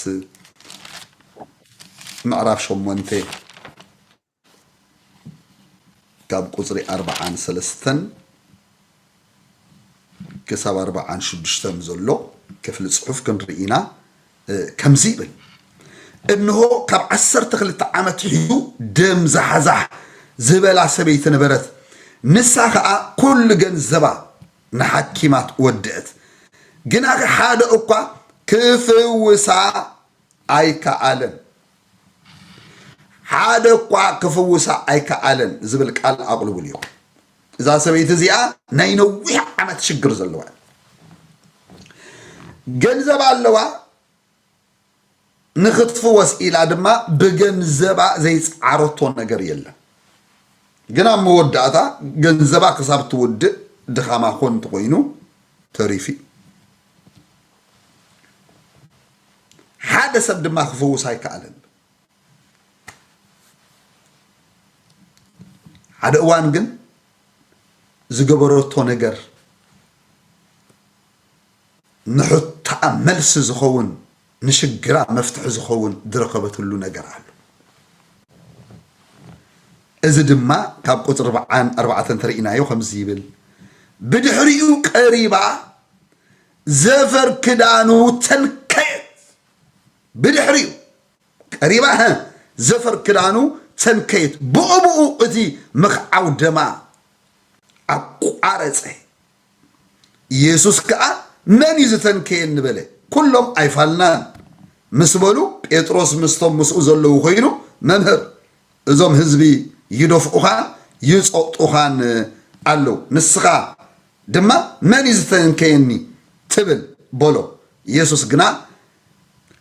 ምዕራፍ ሸሞንተ ካብ ቁጽሪ ኣርብዓን ሰለስተን ክሳብ ኣርብዓን ሽዱሽተን ዘሎ ክፍሊ ጽሑፍ ክንርኢ ኢና። እ፣ ከምዚ ይብል፣ እንሆ ካብ ዓሰርተ ክልተ ዓመት ሒዙ ደም ዛሕዛሕ ዝበላ ሰበይቲ ነበረት። ንሳ ኸኣ ኩሉ ገንዘባ ንሓኪማት ወድአት፣ ግናኸ ሓደ እኳ ክፍውሳ ኣይከኣለን። ሓደ እኳ ክፍውሳ ኣይከኣለን ዝብል ቃል ኣቕልቡልዮ። እዛ ሰበይቲ እዚኣ ናይ ነዊሕ ዓመት ሽግር ዘለዋ እያ። ገንዘብ ኣለዋ፣ ንኽትፍወስ ኢላ ድማ ብገንዘባ ዘይጸዓረቶ ነገር የለን። ግን ኣብ መወዳእታ ገንዘባ ክሳብ ትውድእ ድኻማ ኮን እንተኾይኑ ተሪፉ። ሓደ ሰብ ድማ ክፍውስ ኣይከኣለን። ሓደ እዋን ግን ዝገበረቶ ነገር ንሕቶኣ መልሲ ዝኸውን፣ ንሽግራ መፍትሒ ዝኸውን ዝረኸበትሉ ነገር ኣሎ። እዚ ድማ ካብ ቁጽሪ ኣርብዓን ኣርባዕተን ተርኢናዮ ከምዚ ይብል፣ ብድሕሪኡ ቀሪባ ዘፈር ክዳኑ ተንከየት። ብድሕሪኡ ቀሪባ፣ ሀ፣ ዘፈር ክዳኑ ተንከየት። ብኡ ብኡ እቲ ምኽዓው ደማ ኣቋረጸ። ኢየሱስ ከኣ፣ "መን እዩ ዝተንከየኒ?" በለ። ኩሎም፣ "ኣይፋልናን" ምስ በሉ፣ ጴጥሮስ ምስቶም ምስኡ ዘለዉ ኾይኑ፣ "መምህር፣ እዞም ህዝቢ ይደፍኡኻን ይጸቕጡኻን ኣለዉ፣ ንስኻ ድማ መን እዩ ዝተንከየኒ ትብል?" በሎ። ኢየሱስ ግና፣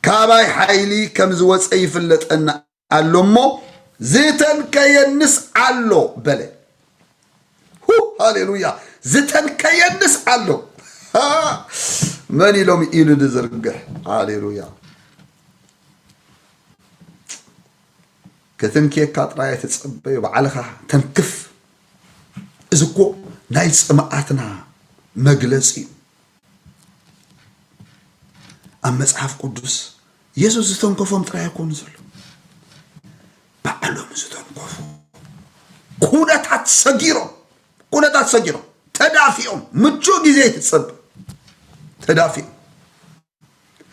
"ካባይ ሓይሊ ከም ዝወጸ ይፍለጠኒ ኣሎ እሞ፣ ዝተንከየንስ ኣሎ" በለ። ሁ፣ ሃሌሉያ! "ዝተንከየንስ ኣሎ። ሃ! መን ኢሎም ኢዱ ዝዝርግሕ?" ሃሌሉያ! ክትንክየካ ጥራይ ኣይትጸበዮ፣ ባዕልኻ ተንክፍ። እዚ እኮ ናይ ጽምኣትና መግለጺ እዩ። ኣብ መጽሓፍ ቅዱስ የሱስ ዝተንከፎም ጥራይ ኣይኮኑ ዘሎ፣ ባዕሎም ዝተንከፉ፣ ኩነታት ሰጊሮም፣ ኩነታት ሰጊሮም፣ ተዳፊኦም፣ ምቹእ ግዜ ይትጸብ፣ ተዳፊኦም።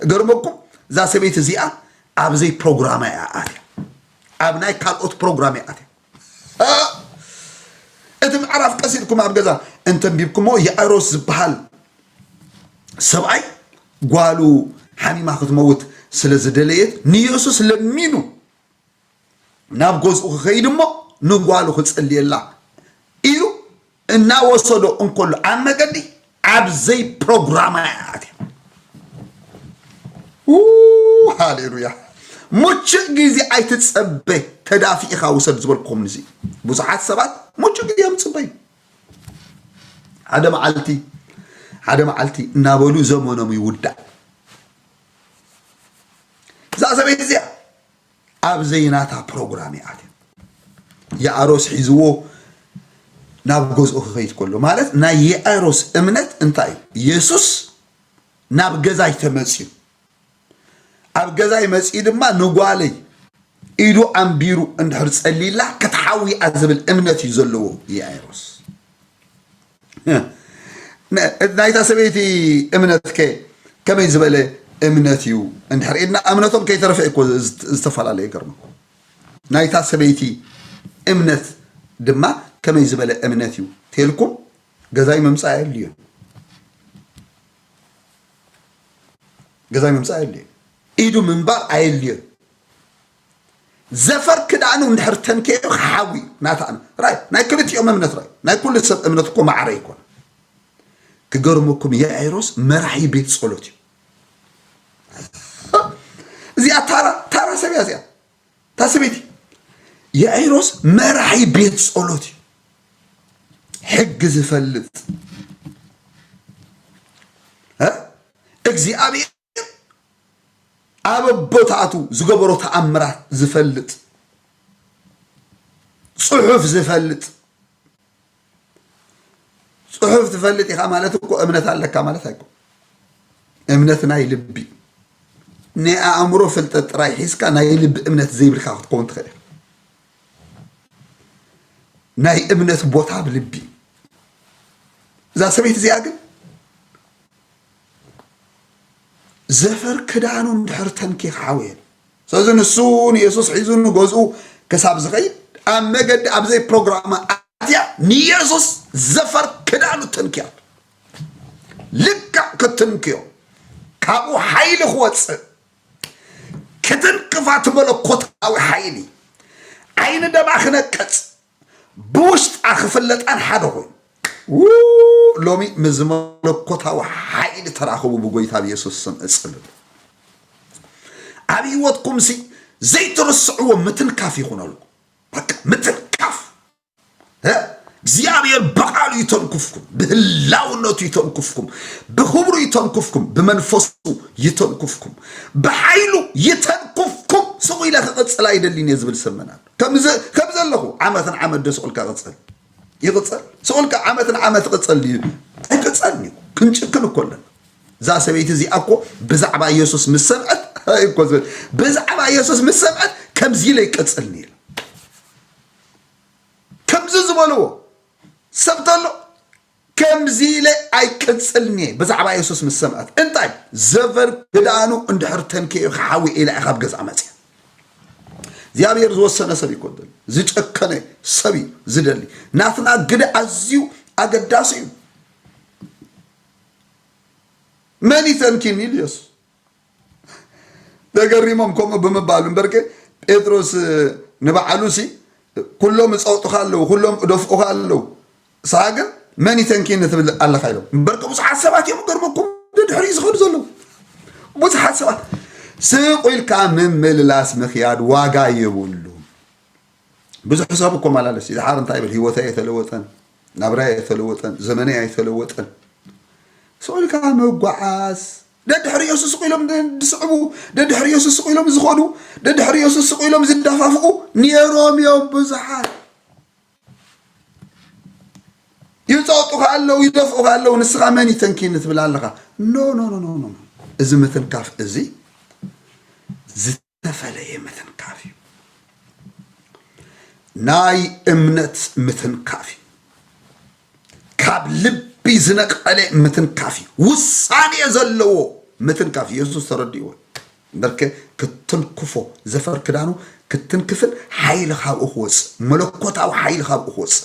ገርመኩም፣ እዛ ሰበይቲ እዚኣ ኣብ ዘይ ፕሮግራማ እያ ኣትያ፣ ኣብ ናይ ካልኦት ፕሮግራም እያ ኣትያ። እ፣ እቲ ምዕራፍ ቀስ ኢልኩም ኣብ ገዛ እንተንቢብኩሞ፣ ያኢሮስ ዝበሃል ሰብኣይ ጓሉ ሓሚማ ክትመውት ስለ ዝደለየት ንየሱስ ለሚኑ ናብ ገዝኡ ክኸይድ እሞ ንጓሉ ክጽልየላ ኢሉ እናወሰዶ እንከሎ ኣብ መገዲ ኣብ ዘይ ፕሮግራማ እያ ኣትያ። ሃሌሉያ። ምቹእ ግዜ ኣይትጸበ፣ ተዳፊእኻ ውሰድ ዝበልኩም እዚ። ብዙሓት ሰባት ምቹእ ግዜ እዮም ዝጽበዩ። ሓደ መዓልቲ፣ ሓደ መዓልቲ እናበሉ ዘመኖም ይውዳእ። እዛ ሰበይቲ እዚኣ ኣብ ዘይናታ ፕሮግራም እያ ኣትያ። ያእሮስ ሒዝዎ ናብ ገዝኡ ክኸይድ ከሎ፣ ማለት ናይ ያእሮስ እምነት እንታይ እዩ? የሱስ ናብ ገዛይ ተመፅዩ፣ ኣብ ገዛይ መፅኡ ድማ ንጓለይ ኢዱ ኣንቢሩ እንድሕር ፀሊላ ክትሓዊ እያ ዝብል እምነት እዩ ዘለዎ ያእሮስ። ነ-፣ ናይታ ሰበይቲ እምነትከ ከመይ ዝበለ እምነት እዩ? እንድሕር ኢድና እምነቶም ከይተረፈ እኮ ዝት-፣ ዝተፈላለየ ይገርመኩም። ናይታ ሰበይቲ እምነት ድማ ከመይ ዝበለ እምነት እዩ? ተልኩም ገዛይ ምምፃእ ኣየድልዮን። ገዛይ ምምፃእ ኣየድልዮን። ኢዱ ምንባር ኣየድልዮን። ዘፈር ክዳኑ እንድሕር ተንከዮ ክሓዊ ናታ እምነት። ራይ፣ ናይ ክልቲኦም እምነት ራይ። ናይ ኩሉ ሰብ እምነት እኮ ማዕረ ይኮን። ክገርመኩም ያኢሮስ መራሒ ቤት ጸሎት እዩ። እዚኣ ታራ፣ ታራ ሰብ እያ እዚኣ። እታ ሰበይቲ ያኢሮስ መራሒ ቤት ጸሎት እዩ። ሕጊ ዝፈልጥ፣ እ? እግዚኣብሔር ኣብ ኣቦታቱ ዝገበሮ ተኣምራት ዝፈልጥ፣ ጽሑፍ ዝፈልጥ። ጽሑፍ ትፈልጥ ኢኻ ማለት እኮ እምነት ኣለካ ማለት ኣይኮን። እምነት ናይ ልቢ፣ ናይ ኣእምሮ ፍልጠት ጥራይ ሒዝካ ናይ ልቢ እምነት ዘይብልካ ክትከውን ትኽእል ኢኻ። ናይ እምነት ቦታ ኣብ ልቢ። እዛ ሰበይቲ እዚኣ ግን ዘፈር ክዳኑ እንድሕር ተንኪ ክሓውየን። ስለዚ ንሱ ንየሱስ ሒዙ ንገዝኡ ክሳብ ዝኸይድ ኣብ መገዲ ኣብ ዘይ ፕሮግራማ ኣትያ ንየሱስ ዘፈር ክዳኑ ተንክያ። ልክዕ ክትንክዮ፣ ካብኡ ሓይሊ ክወፅእ ክትንክፋ፣ እቲ መለኮታዊ ሓይሊ ዓይኒ ደማ ክነቅፅ፣ ብውሽጣ ክፍለጣን ሓደ ኮይኑ። ው-፣ ሎሚ ምስ መለኮታዊ ሓይሊ ተራኸቡ ብጎይታ ብየሱስ ስም እጽልሉ። ኣብ ህይወትኩም ሲ ዘይትርስዕዎ ምትንካፍ ይኹነልኩም። በቃ ምትንካፍ። እ? እግዚኣብሔር ብቃሉ ይተንኩፍኩም፣ ብህላውነቱ ይተንኩፍኩም፣ ብክብሩ ይተንኩፍኩም፣ ብመንፈሱ ይተንኩፍኩም፣ ብሓይሉ ይተንኩፍኩም። ስቕ ኢለ ክቕጽል ኣይደልን እየ ዝብል ሰመን ኣሎ። ከምዚ፣ ከም ዘለኹ ዓመትን ዓመት ዶ ስቕ ኢልካ ቅጽል? ይቕጸል? ስቕ ኢልካ ዓመትን ዓመት ይቕጸል ድዩ? ኣይቅጸልን እዩ። ክንጭክን እኮ ኣለና። እዛ ሰበይቲ እዚኣ እኮ ብዛዕባ የሱስ ምስ ሰምዐት፣ እኮ ዝብል፣ ብዛዕባ የሱስ ምስ ሰምዐት ከምዚ ኢለ ይቅጽል ነይረ። ከምዚ ዝበልዎ ሰብ ተሎ ከምዚ ኢለ ኣይቅጽልን እየ ብዛዕባ የሱስ ምስ ሰምዐት። እንታይ? ዘፈር ክዳኑ እንድሕር ተንክዮ ክሓዊ ኢላ እያ ካብ ገዝኣ መጽያ። እግዚኣብሔር ዝወሰነ ሰብ ይኮን ዝደሊ፣ ዝጨከነ ሰብ እዩ ዝደሊ። ናትና ግደ ኣዝዩ ኣገዳሲ እዩ። መን ይተንኪኒ ኢሉ የሱስ። ተገሪሞም ከምኡ ብምባሉ። እምበርከ ጴጥሮስ ንባዕሉ ሲ፣ "ኩሎም እጸውጡኻ ኣለዉ፣ ኩሎም እደፍኡኻ ኣለዉ፣ ንስኻ ግን መን ይተንኪኒ ትብል ኣለኻ?" ኢሎም። እምበርከ ብዙሓት ሰባት እዮም፣ ገርመኩም፣ ደድሕሪኡ ዝኸዱ ዘለዉ። ብዙሓት ሰባት። ስቕ ኢልካ ምምልላስ ምኽያድ ዋጋ የብሉን። ብዙሕ ሰብ እኮ መላለስ እዩ። ድሓር እንታይ ይብል? "ህይወተይ ኣይተለወጠን፣ ናብራይ ኣይተለወጠን፣ ዘመነይ ኣይተለወጠን።" ስቕ ኢልካ ምጓዓዝ። ደድሕሪ የሱስ ስቕ ኢሎም ድ-፣ ዝስዕቡ፣ ደድሕሪ የሱስ ስቕ ኢሎም ዝኸዱ፣ ደድሕሪ የሱስ ስቕ ኢሎም ዝደፋፍኡ ነይሮም እዮም ብዙሓት። ይጸውጡኻ ኣለዉ፣ ይደፍኡኻ ኣለዉ፣ ንስኻ መን ይተንኪኒ ትብል ኣለኻ? ኖ፣ ኖ፣ ኖ፣ ኖ፣ ኖ። እዚ ምትንካፍ እዚ ዝተፈለየ ምትንካፍ እዩ። ናይ እምነት ምትንካፍ እዩ። ካብ ልቢ ዝነቐለ ምትንካፍ እዩ። ውሳኔ ዘለዎ ምትንካፍ እዩ። የሱስ ተረዲእዎ። እምበርከ ክትንክፎ፣ ዘፈር ክዳኑ ክትንክፍን ሓይሊ ካብኡ ክወፅእ፣ መለኮታዊ ሓይሊ ካብኡ ክወፅእ።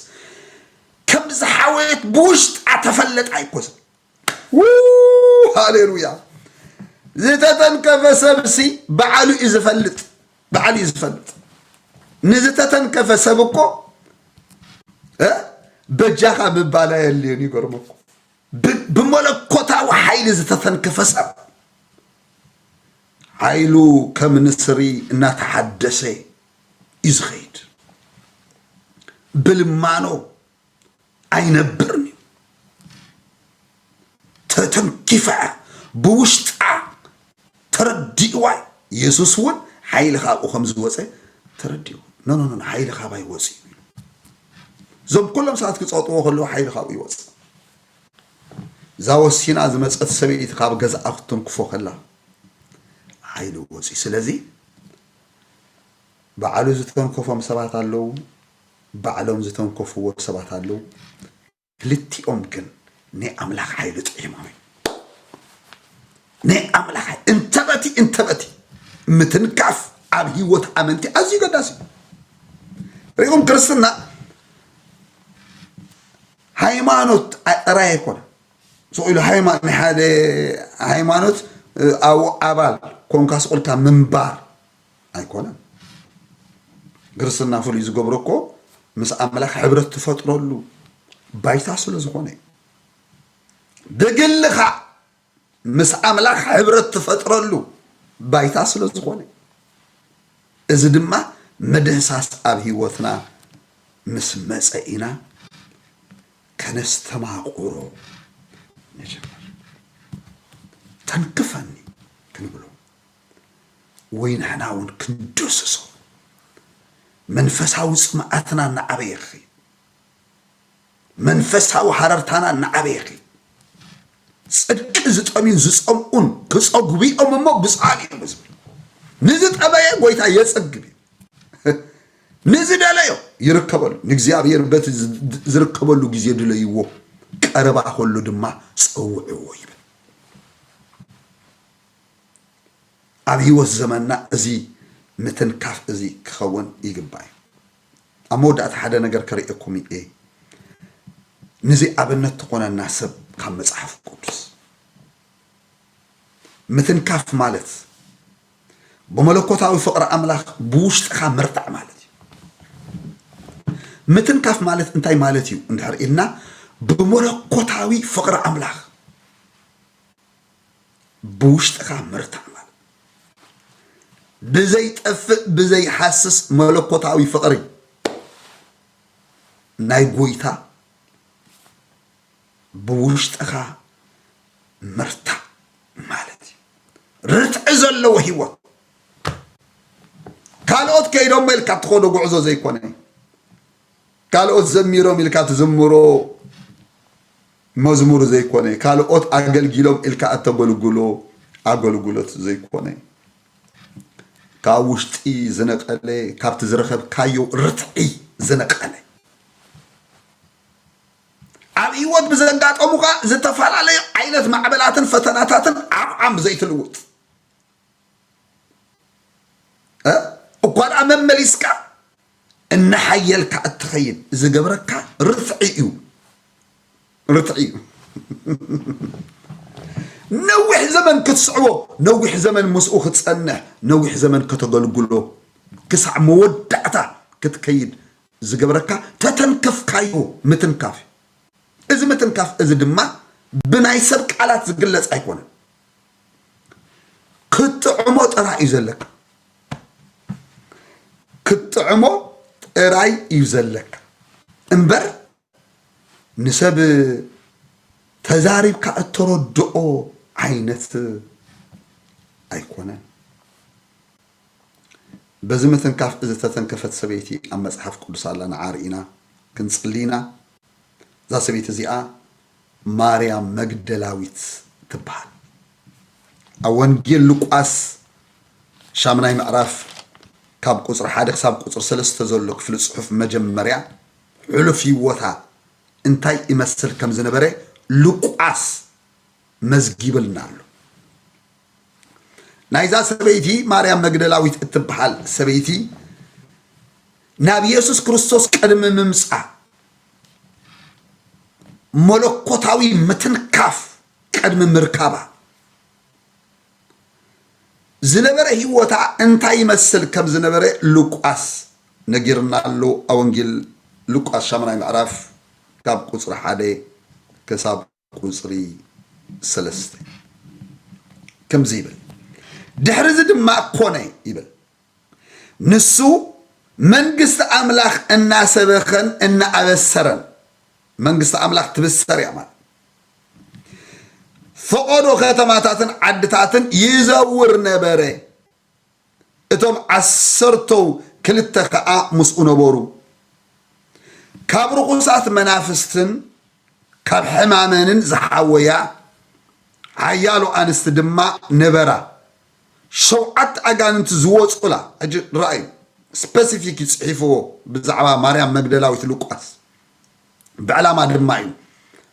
ከም ዝሓወየት ብውሽጣ ተፈለጣ ኣይኮ ዝብል። ው-፣ ሃሌሉያ። ዝተተንከፈ ሰብሲ ባዕሉ እዩ ዝፈልጥ፣ ባዕሉ እዩ ዝፈልጥ። ንዝተተንከፈ ሰብ እኮ፣ እ፣ በጃኻ ምባል ኣየድልዮን። ይገርመኩም። ብ-፣ ብመለኮታዊ ሓይሊ ዝተተንከፈ ሰብ ሓይሉ ከም ንስሪ እናተሓደሰ እዩ ዝኸይድ። ብልማኖ ኣይነብርን እዩ። ተተንኪፋ ብውሽጣ ተረዲእዋ። የሱስ እውን ሓይሊ ካብኡ ከም ዝወፀ ተረዲእዎ። ኖ ኖ ኖ፣ ሓይሊ ካባይ ወፂኡ እዩ። እዞም ኩሎም ሰባት ክፀጥዎ ከለዉ ሓይሊ ካብኡ ይወፅእ። እዛ ወሲና ዝመፀት ሰበይቲ ካብ ገዛኣ ክትተንክፎ ከላ ሓይሊ ወፂኡ። ስለዚ ባዕሉ ዝተንከፎም ሰባት ኣለዉ፣ ባዕሎም ዝተንከፍዎ ሰባት ኣለዉ። ክልቲኦም ግን ናይ ኣምላኽ ሓይሊ ጥዒሞም እዮም። ናይ ኣምላኽ ሓይሊ እንተበቲ እንተበቲ ምትንካፍ ኣብ ህይወት ኣመንቲ ኣዝዩ ገዳሲ እዩ። ሪኹም ክርስትና ሃይማኖት ጥራይ ኣይኮነ። ስቕ ኢሉ ናይ ሓደ ሃይማኖት ኣብኡ ኣባል ኮንካ ስቕ ኢልካ ምንባር ኣይኮነን። ክርስትና ፍሉይ ዝገብሮ እኮ ምስ ኣምላኽ ሕብረት ትፈጥረሉ ባይታ ስለ ዝኾነ እዩ። ብግልኻ ምስ ኣምላኽ ሕብረት ትፈጥረሉ ባይታ ስለ ዝኾነ እዩ። እዚ ድማ ምድህሳስ ኣብ ህይወትና ምስ መጸ ኢና ከነስተማቕሮ ንጅምር። ተንክፈኒ ክንብሎ ወይ ንሕና እውን ክንድስሶ መንፈሳዊ ጽምኣትና እናዓበየ ክኸይድ መንፈሳዊ ሃረርታና እናዓበየ ክኸይድ ጽድቂ ዝጠምዩን ዝጸምኡን ክጸግቡ እዮም እሞ ብፁዓን እዮም ዝብል። ንዝጠመየ ጎይታ የጸግብ እዩ። ንዝደለዮ ይርከበሉ። ንእግዚኣብሔር በቲ ዝርከበሉ ግዜ ድለይዎ፣ ቀረባ ከሎ ድማ ጸውዕዎ ይብል። ኣብ ህይወት ዘመንና እዚ ምትንካፍ እዚ ክኸውን ይግባእ እዩ። ኣብ መወዳእታ ሓደ ነገር ከርእየኩም እየ። ንዚ ኣብነት ትኾነና ሰብ ካብ መጽሓፍ ቅዱስ ምትንካፍ ማለት ብመለኮታዊ ፍቕሪ ኣምላኽ ብውሽጥኻ ምርታዕ ማለት እዩ። ምትንካፍ ማለት እንታይ ማለት እዩ እንድሕር ኢልና ብመለኮታዊ ፍቕሪ ኣምላኽ ብውሽጥኻ ምርታዕ ማለት ብዘይጠፍእ ብዘይሃስስ መለኮታዊ ፍቕሪ ናይ ጎይታ ብውሽጥኻ ምርታዕ ማለት እዩ። ርትዒ ዘለዎ ህይወት ካልኦት ከይዶሞ ኢልካ እትኸዶ ጉዕዞ ዘይኮነ ካልኦት ዘሚሮም ኢልካ ትዝምሮ መዝሙር ዘይኮነ ካልኦት ኣገልጊሎም ኢልካ እተገልግሎ ኣገልግሎት ዘይኮነ ካብ ውሽጢ ዝነቀለ ካብቲ ዝረኸብካዮ ርትዒ ዝነቀለ ኣብ ህይወት ብዘጋጠሙኻ ዝተፈላለዩ ዓይነት ማዕበላትን ፈተናታትን ዓምዓም ዘይትልውጥ እኳ ደኣ መመሊስካ እናሓየልካ እትኸይድ ዝገብረካ ርትዒ እዩ። ርትዒ እዩ። ነዊሕ ዘመን ክትስዕቦ፣ ነዊሕ ዘመን ምስኡ ክትጸንሕ፣ ነዊሕ ዘመን ከተገልግሎ፣ ክሳዕ መወዳእታ ክትከይድ ዝገብረካ ተተንከፍካዮ ምትንካፍ እዩ። እዚ ምትንካፍ እዚ ድማ ብናይ ሰብ ቃላት ዝግለጽ ኣይኮነን። ክትጥዕሞ ጥራይ እዩ ዘለካ። ክትጥዕሞ ጥራይ እዩ ዘለካ እምበር ንሰብ ተዛሪብካ እተረድኦ ዓይነት ኣይኮነን። በዚ ምትንካፍ ዝተተንከፈት ሰበይቲ ኣብ መጽሓፍ ቅዱስ ኣላ። ንዓ ርኢና ክንጽሊ ኢና። እዛ ሰበይቲ እዚኣ ማርያም መግደላዊት ትበሃል። ኣብ ወንጌል ሉቃስ ሻምናይ ምዕራፍ ካብ ቁጽሪ ሓደ ክሳብ ቁጽሪ ሰለስተ ዘሎ ክፍሊ ጽሑፍ መጀመርያ ሕሉፍ ህይወታ እንታይ ይመስል ከም ዝነበረ ሉቃስ መዝጊብልና ኣሎ። ናይዛ ሰበይቲ ማርያም መግደላዊት እትበሃል ሰበይቲ ናብ የሱስ ክርስቶስ ቅድሚ ምምጻእ መለኮታዊ ምትንካፍ ቅድሚ ምርካባ ዝነበረ ህይወታ እንታይ ይመስል ከም ዝነበረ ሉቃስ ነጊርና ኣሎ። ኣብ ወንጌል ሉቃስ ሻምናይ ምዕራፍ ካብ ቁጽሪ ሓደ ክሳብ ቁጽሪ ሰለስተ ከምዚ ይብል፣ ድሕሪ እዚ ድማ ኮነ ይብል። ንሱ መንግስቲ ኣምላኽ እናሰበኸን እናኣበሰረን፣ መንግስቲ ኣምላኽ ትብሰር እያ ማለት፣ ፈቐዶ ከተማታትን ዓድታትን ይዘውር ነበረ። እቶም ዓሰርተው ክልተ ኸዓ ምስኡ ነበሩ። ካብ ርኹሳት መናፍስትን ካብ ሕማመንን ዝሓወያ ሓያሎ ኣንስቲ ድማ ነበራ። ሸውዓተ ኣጋንንቲ ዝወፁላ። ሕጂ ረኣዩ፣ ስፐሲፊክ እዩ ፅሒፍዎ ብዛዕባ ማርያም መግደላዊት ሉቃስ። ብዕላማ ድማ እዩ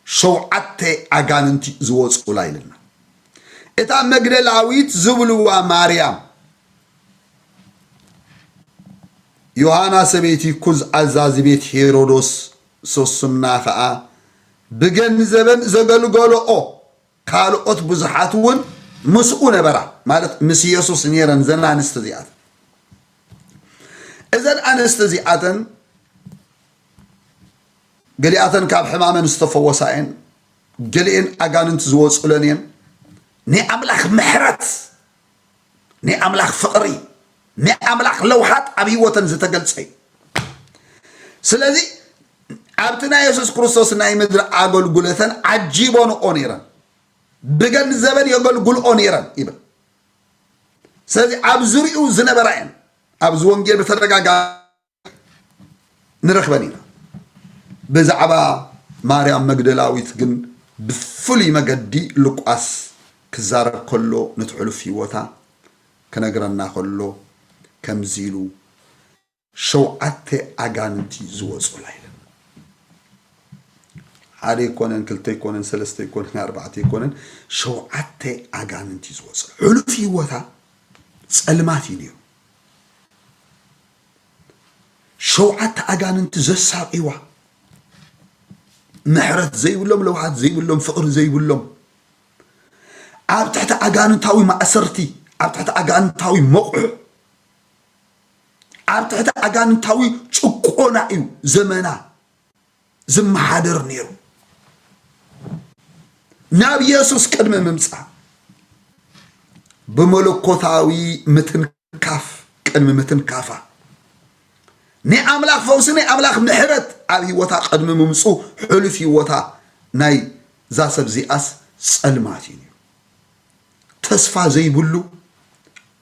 ሸውዓተ ኣጋንንቲ ዝወፁላ ኢልና። እታ መግደላዊት ዝብልዋ ማርያም፣ ዮሃና ሰበይቲ ኩዝ ኣዛዚ ቤት ሄሮዶስ ሰሱና ኸዓ ብገንዘበን ዘገልገለኦ ካልኦት ብዙሓት እውን ምስኡ ነበራ። ማለት ምስ ኢየሱስ ነይረን እዘን ኣንስቲ እዚኣተን። እዘን ኣንስቲ እዚኣተን ገሊኣተን ካብ ሕማመን ዝተፈወሳ እየን፣ ገሊኤን ኣጋንንቲ ዝወፁለን እየን። ናይ ኣምላኽ ምሕረት፣ ናይ ኣምላኽ ፍቕሪ፣ ናይ ኣምላኽ ለውሃት ኣብ ህይወተን ዝተገልጸ እዩ። ስለዚ ኣብቲ ናይ የሱስ ክርስቶስ ናይ ምድሪ ኣገልግሎተን ዓጂቦንኦ ነይረን፣ ብገንዘበን የገልግልኦ ነይረን ይብል። ስለዚ ኣብ ዙሪኡ ዝነበራ እየን። ኣብዚ ወንጌል ብተደጋጋሚ ንረኽበን ኢና። ብዛዕባ ማርያም መግደላዊት ግን ብፍሉይ መገዲ ሉቃስ ክዛረብ ከሎ፣ ነቲ ሕሉፍ ህይወታ ክነግረና ከሎ ከምዚ ኢሉ፣ ሸውዓተ ኣጋንንቲ ዝወፁላ ኢለን። ሓደ ኣይኮነን፣ ክልተ ኣይኮነን፣ ሰለስተ ኣይኮነን፣ ኣርባዕተ ኣይኮነን፣ ሸውዓተ ኣጋንንቲ ዝወፁ። ሕሉፍ ህይወታ ጸልማት እዩ ነይሩ። ሸውዓተ ኣጋንንቲ ዘሳቂዋ፣ ምሕረት ዘይብሎም፣ ለውሃት ዘይብሎም፣ ፍቕሪ ዘይብሎም፣ ኣብ ትሕቲ ኣጋንንታዊ ማእሰርቲ፣ ኣብ ትሕቲ ኣጋንንታዊ መቑሕ፣ ኣብ ትሕቲ ኣጋንንታዊ ጭቆና እዩ ዘመና ዝመሓደር ነይሩ። ናብ የሱስ ቅድሚ ምምጻእ ብመለኮታዊ ምትንካፍ፣ ቅድሚ ምትንካፋ፣ ናይ ኣምላኽ ፈውሲ፣ ናይ ኣምላኽ ምሕረት ኣብ ህይወታ ቅድሚ ምምጹ፣ ሕሉፍ ህይወታ ናይ እዛ ሰብ እዚኣስ ጸልማት እዩ ነይሩ። ተስፋ ዘይብሉ፣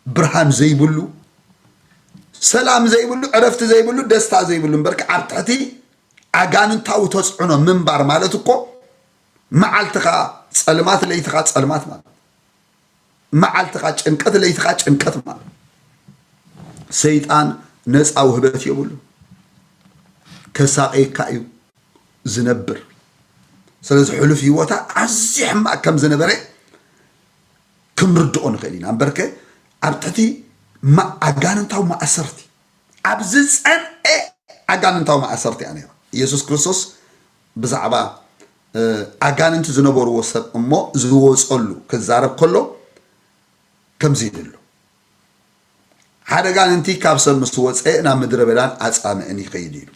ብርሃን ዘይብሉ፣ ሰላም ዘይብሉ፣ ዕረፍቲ ዘይብሉ፣ ደስታ ዘይብሉ እምበርካ ኣብ ትሕቲ ኣጋንንታዊ ተጽዕኖ ምንባር ማለት እኮ መዓልትኻ ጸልማት፣ ለይትኻ ጸልማት ማለት፣ መዓልትኻ ጭንቀት፣ ለይትኻ ጭንቀት ማለት። ሰይጣን ነፃ ውህበት የብሉ፣ ከሳቀየካ እዩ ዝነብር። ስለዚ ሕሉፍ ህይወታ ኣዝዩ ሕማቅ ከም ዝነበረ ክንርድኦ ንኽእል ኢና። እምበርከ ኣብ ትሕቲ ማ-፣ ኣጋንንታዊ ማእሰርቲ፣ ኣብ ዝጸንዐ ኣጋንንታዊ ማእሰርቲ እያ ነይራ። ኢየሱስ ክርስቶስ ብዛዕባ፣ እ፣ ኣጋንንቲ ዝነበርዎ ሰብ እሞ ዝወጸሉ ክዛረብ ከሎ ከምዚ ይብል ኣሎ። ሓደ ኣጋንንቲ ካብ ሰብ ምስ ወጸ ናብ ምድረ በዳን ኣጻምእን ይኸይድ ኢሉ።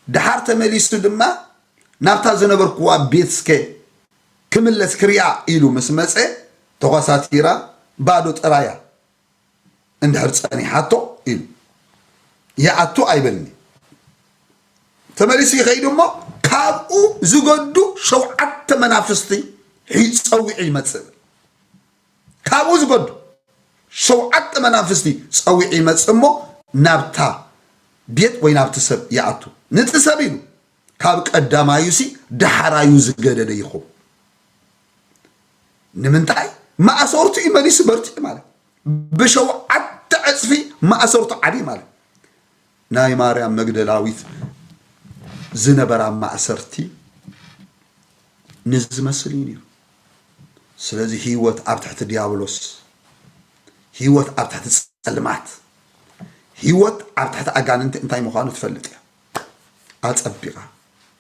ደሓር ተመሊሱ ድማ ናብታ ዝነበርኩዋ ቤት እስከ ክምለስ ክሪኣ ኢሉ ምስ መጸ ተኾሳቲራ ባዶ ጥራያ እንድሕር ጸኒሓቶ ኢሉ ይኣቱ ኣይበልኒ። ተመሊሱ ይኸይድ እሞ ካብኡ ዝገዱ ሸውዓተ መናፍስቲ ሒ-፣ ጸዊዑ ይመጽእ። ካብኡ ዝገዱ ሸውዓተ መናፍስቲ ጸዊዑ ይመጽእ እሞ ናብታ ቤት ወይ ናብቲ ሰብ ይኣቱ። ንቲ ሰብ ኢሉ ካብ ቀዳማዩሲ ደሓራዩ ዝገደደ ይኸውን። ንምንታይ? ማእሰርቱ እዩ መሊሱ በርቲዑ ማለት። ብሸውዓተ ዕጽፊ ማእሰርቱ ዓብዪ ማለት። ናይ ማርያም መግደላዊት ዝነበራ ማእሰርቲ ንዚ ዝመስል እዩ ነይሩ። ስለዚ ህይወት ኣብ ትሕቲ ዲያብሎስ፣ ህይወት ኣብ ትሕቲ ጸልማት፣ ህይወት ኣብ ትሕቲ ኣጋንንቲ እንታይ ምዃኑ ትፈልጥ እያ። ኣጸቢቓ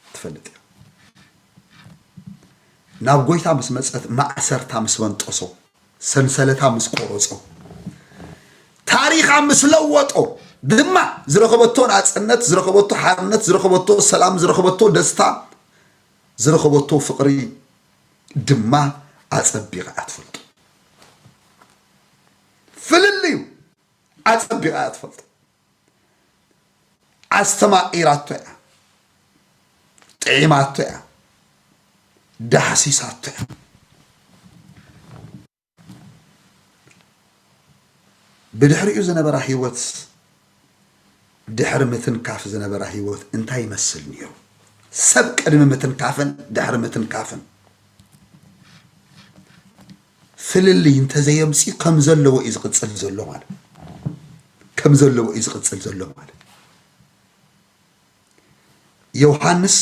ትፈልጥ እያ። ናብ ጎይታ ምስ መጸት፣ ማእሰርታ ምስ በንጠሶ፣ ሰንሰለታ ምስ ቆረጾ፣ ታሪኻ ምስ ለወጦ ድማ ዝረኸበቶ ናጽነት፣ ዝረኸበቶ ሓርነት፣ ዝረኸበቶ ሰላም፣ ዝረኸበቶ ደስታ፣ ዝረኸበቶ ፍቕሪ ድማ ኣጸቢቓ እያ ትፈልጦ። ፍልልዩ ኣጸቢቓ እያ ትፈልጦ። ኣስተማቒራቶ እያ፣ ጥዒማቶ እያ፣ ዳህሲሳቶ እያ። ብድሕሪኡ ዝነበራ ህይወት፣ ድሕሪ ምትንካፍ ዝነበራ ህይወት እንታይ ይመስል ነይሩ? ሰብ ቅድሚ ምትንካፍን ድሕሪ ምትንካፍን ፍልልይ እንተዘየምፂ ከም ዘለዎ እዩ ዝቕፅል ዘሎ ማለት፣ ከም ዘለዎ እዩ ዝቕፅል ዘሎ ማለት። ዮሃንስ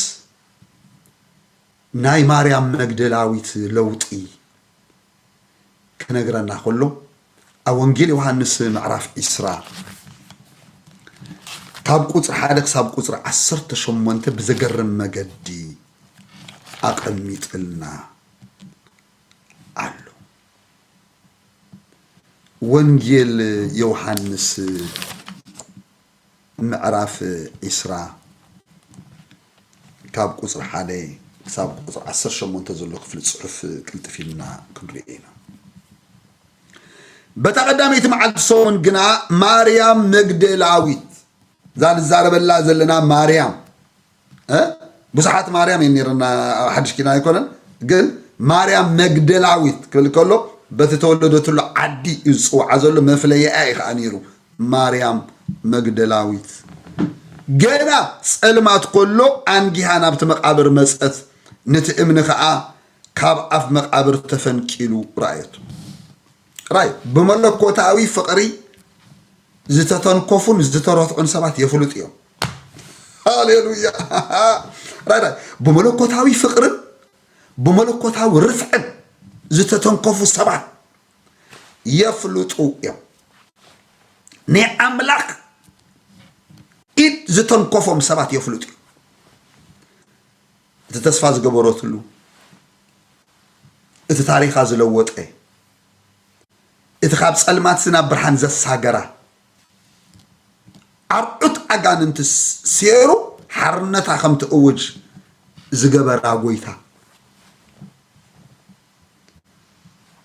ናይ ማርያም መግደላዊት ለውጢ ክነግረና ከሎ፣ ኣብ ወንጌል ዮሃንስ ምዕራፍ ዒስራ ካብ ቁጽሪ ሓደ ክሳብ ቁጽሪ ዓሰርተ ሸሞንተ ብዘገርም መገዲ ኣቐሚጥልና ኣሎ። ወንጌል ዮሃንስ ምዕራፍ ዒስራ ካብ ቁጽሪ ሓደ ክሳብ ቁጽሪ ዓሰርተ ሸሞንተ ዘሎ ክፍሊ ጽሑፍ ቅልጥፍ ኢልና ክንሪኦ ኢና። በታ ቀዳመይቲ መዓልቲ ሰሙን ግና ማርያም መግደላዊት፣ እዛ ንዛረበላ ዘለና ማርያም፣ እ? ብዙሓት ማርያም እየን ነይረና ኣብ ሓድሽ ኪዳን ኣይኮነን፣ ግን ማርያም መግደላዊት ክብል ከሎ በቲ ተወለደትሉ ዓዲ እዩ ዝጽውዓ ዘሎ፣ መፍለይኣ እዩ ከዓ ነይሩ። ማርያም መግደላዊት ገና ጸልማት ከሎ ኣንጊሃ ናብቲ መቃብር መጸት፣ ነቲ እምኒ ከዓ ካብ ኣፍ መቃብር ተፈንቂሉ ረኣየቶ። ራይ ብመለኮታዊ ፍቕሪ ዝተተንከፉን ዝተረትዑን ሰባት የፍልጡ እዮም። ሃሌሉያ። ራይ ራይ ብመለኮታዊ ፍቕርን ብመለኮታዊ ርፍዕን ዝተተንከፉ ሰባት የፍልጡ እዮም። ናይ ኣምላኽ ኢድ ዝተንከፎም ሰባት የፍልጡ እዮም። እቲ ተስፋ ዝገበረትሉ፣ እቲ ታሪኻ ዝለወጠ፣ እቲ ካብ ጸልማት ናብ ብርሃን ዘሳገራ፣ ኣርዑት ኣጋንንቲ ስ-፣ ሴሩ ሓርነታ ከም ትእውጅ ዝገበራ ጎይታ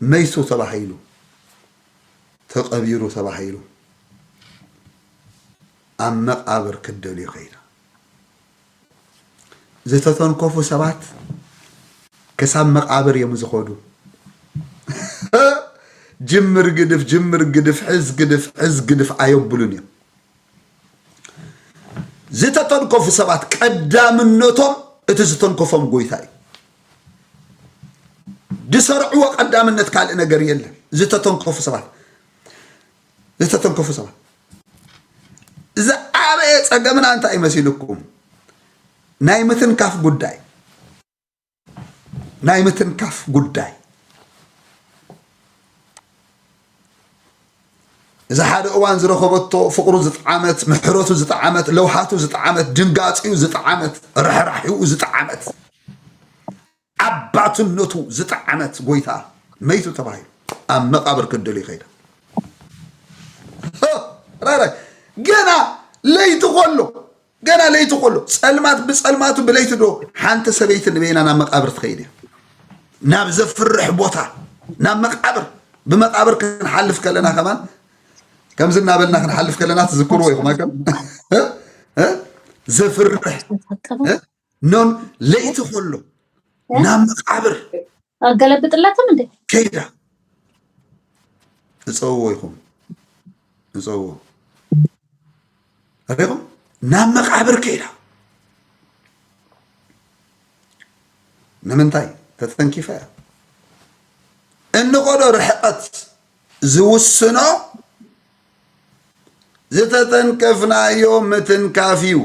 መይቱ ተባሂሉ፣ ተቐቢሩ ተባሂሉ ኣብ መቓብር ክትደልዮ ከይዳ። ዝተተንከፉ ሰባት ክሳብ መቓብር እዮም ዝኸዱ። ጅምር ግድፍ፣ ጅምር ግድፍ፣ ሕዝ ግድፍ፣ ሕዝ ግድፍ ኣየብሉን እዮም። ዝተተንከፉ ሰባት ቀዳምነቶም እቲ ዝተንከፎም ጎይታ እዩ። ዝሰርዕዎ ቀዳምነት ካልእ ነገር የለን። ዝተተንከፉ ሰባት፣ ዝተተንከፉ ሰባት። ዝዓበየ ጸገምና እንታይ ይመሲልኩም? ናይ ምትንካፍ ጉዳይ፣ ናይ ምትንካፍ ጉዳይ። እዚ ሓደ እዋን ዝረኸበቶ ፍቕሩ ዝጠዓመት፣ ምሕረቱ ዝጠዓመት፣ ለውሃቱ ዝጠዓመት፣ ድንጋጺኡ ዝጠዓመት፣ ርሕራሒኡ ዝጠዓመት፣ ኣባትነቱ ዝጠዓመት ጎይታ መይቱ ተባሂሉ ኣብ መቓብር ክደሉ ይኸይዳ። ራይ ራይ ገና ለይቲ ከሎ፣ ገና ለይቲ ከሎ፣ ጸልማት ብጸልማቱ ብለይቲ ዶ ሓንቲ ሰበይቲ ንበይና ናብ መቓብር ትኸይድ እያ? ናብ ዘፍርሕ ቦታ፣ ናብ መቓብር፣ ብመቓብር ክንሓልፍ ከለና ከማን ከምዚ እናበልና ክንሓልፍ ከለና ትዝክርዎ ኢኹም ኣይኮን? እ? እ? ዘፍርሕ፣ እ? ኖን ለይቲ ከሎ ናብ መቓብር ኣገለብጥላትም እንዴ? ከይዳ እፀውዎ ኢኹም፣ እፀውዎ ሪኹም ናብ መቓብር ከይዳ። ንምንታይ ተተንኪፈ እያ? እንቆዶ ርሕቐት ዝውስኖ ዝተተንከፍናዮ ምትንካፍ እዩ።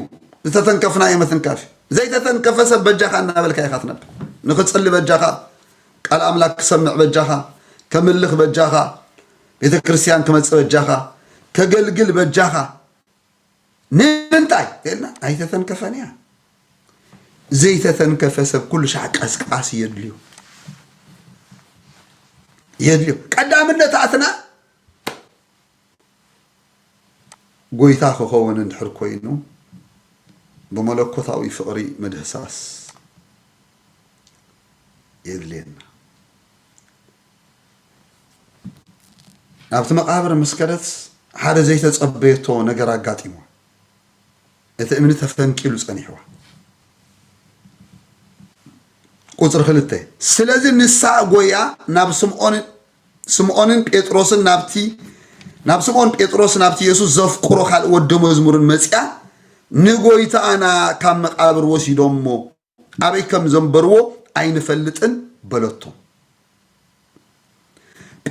ዝተተንከፍናዮ ምትንካፍ እዩ። ዘይተተንከፈ ሰብ በጃኻ እናበልካ ኢኻ ትነብር። ንኽጽሊ በጃኻ፣ ቃል ኣምላኽ ክሰምዕ በጃኻ፣ ከምልኽ በጃኻ፣ ቤተ ክርስቲያን ክመጽእ በጃኻ፣ ከገልግል በጃኻ። ንምንታይ ተልና ኣይተተንከፈን እያ። ዘይተተንከፈ ሰብ ኩሉ ሻዕ ቀስቃሲ የድልዩ፣ የድልዩ። ቀዳምነታትና ጎይታ ክኸውን እንድሕር ኮይኑ ብመለኮታዊ ፍቕሪ ምድህሳስ የድልየና። ናብቲ መቓብር ምስ ከደት ሓደ ዘይተጸበየቶ ነገር ኣጋጢምዋ። እቲ እምኒ ተፈንቂሉ ጸኒሕዋ። ቁጽሪ ክልተ። ስለዚ ንሳ ጎያ ናብ ስምዖን ስምዖንን ጴጥሮስን ናብቲ ናብ ስምዖን ጴጥሮስ ናብቲ የሱስ ዘፍቅሮ ካልእ ወዲ መዝሙርን መጺኣ ንጎይታኣና ካብ መቓብር ወሲዶሞ ኣበይ ከም ዘንበርዎ ኣይንፈልጥን በለቶ።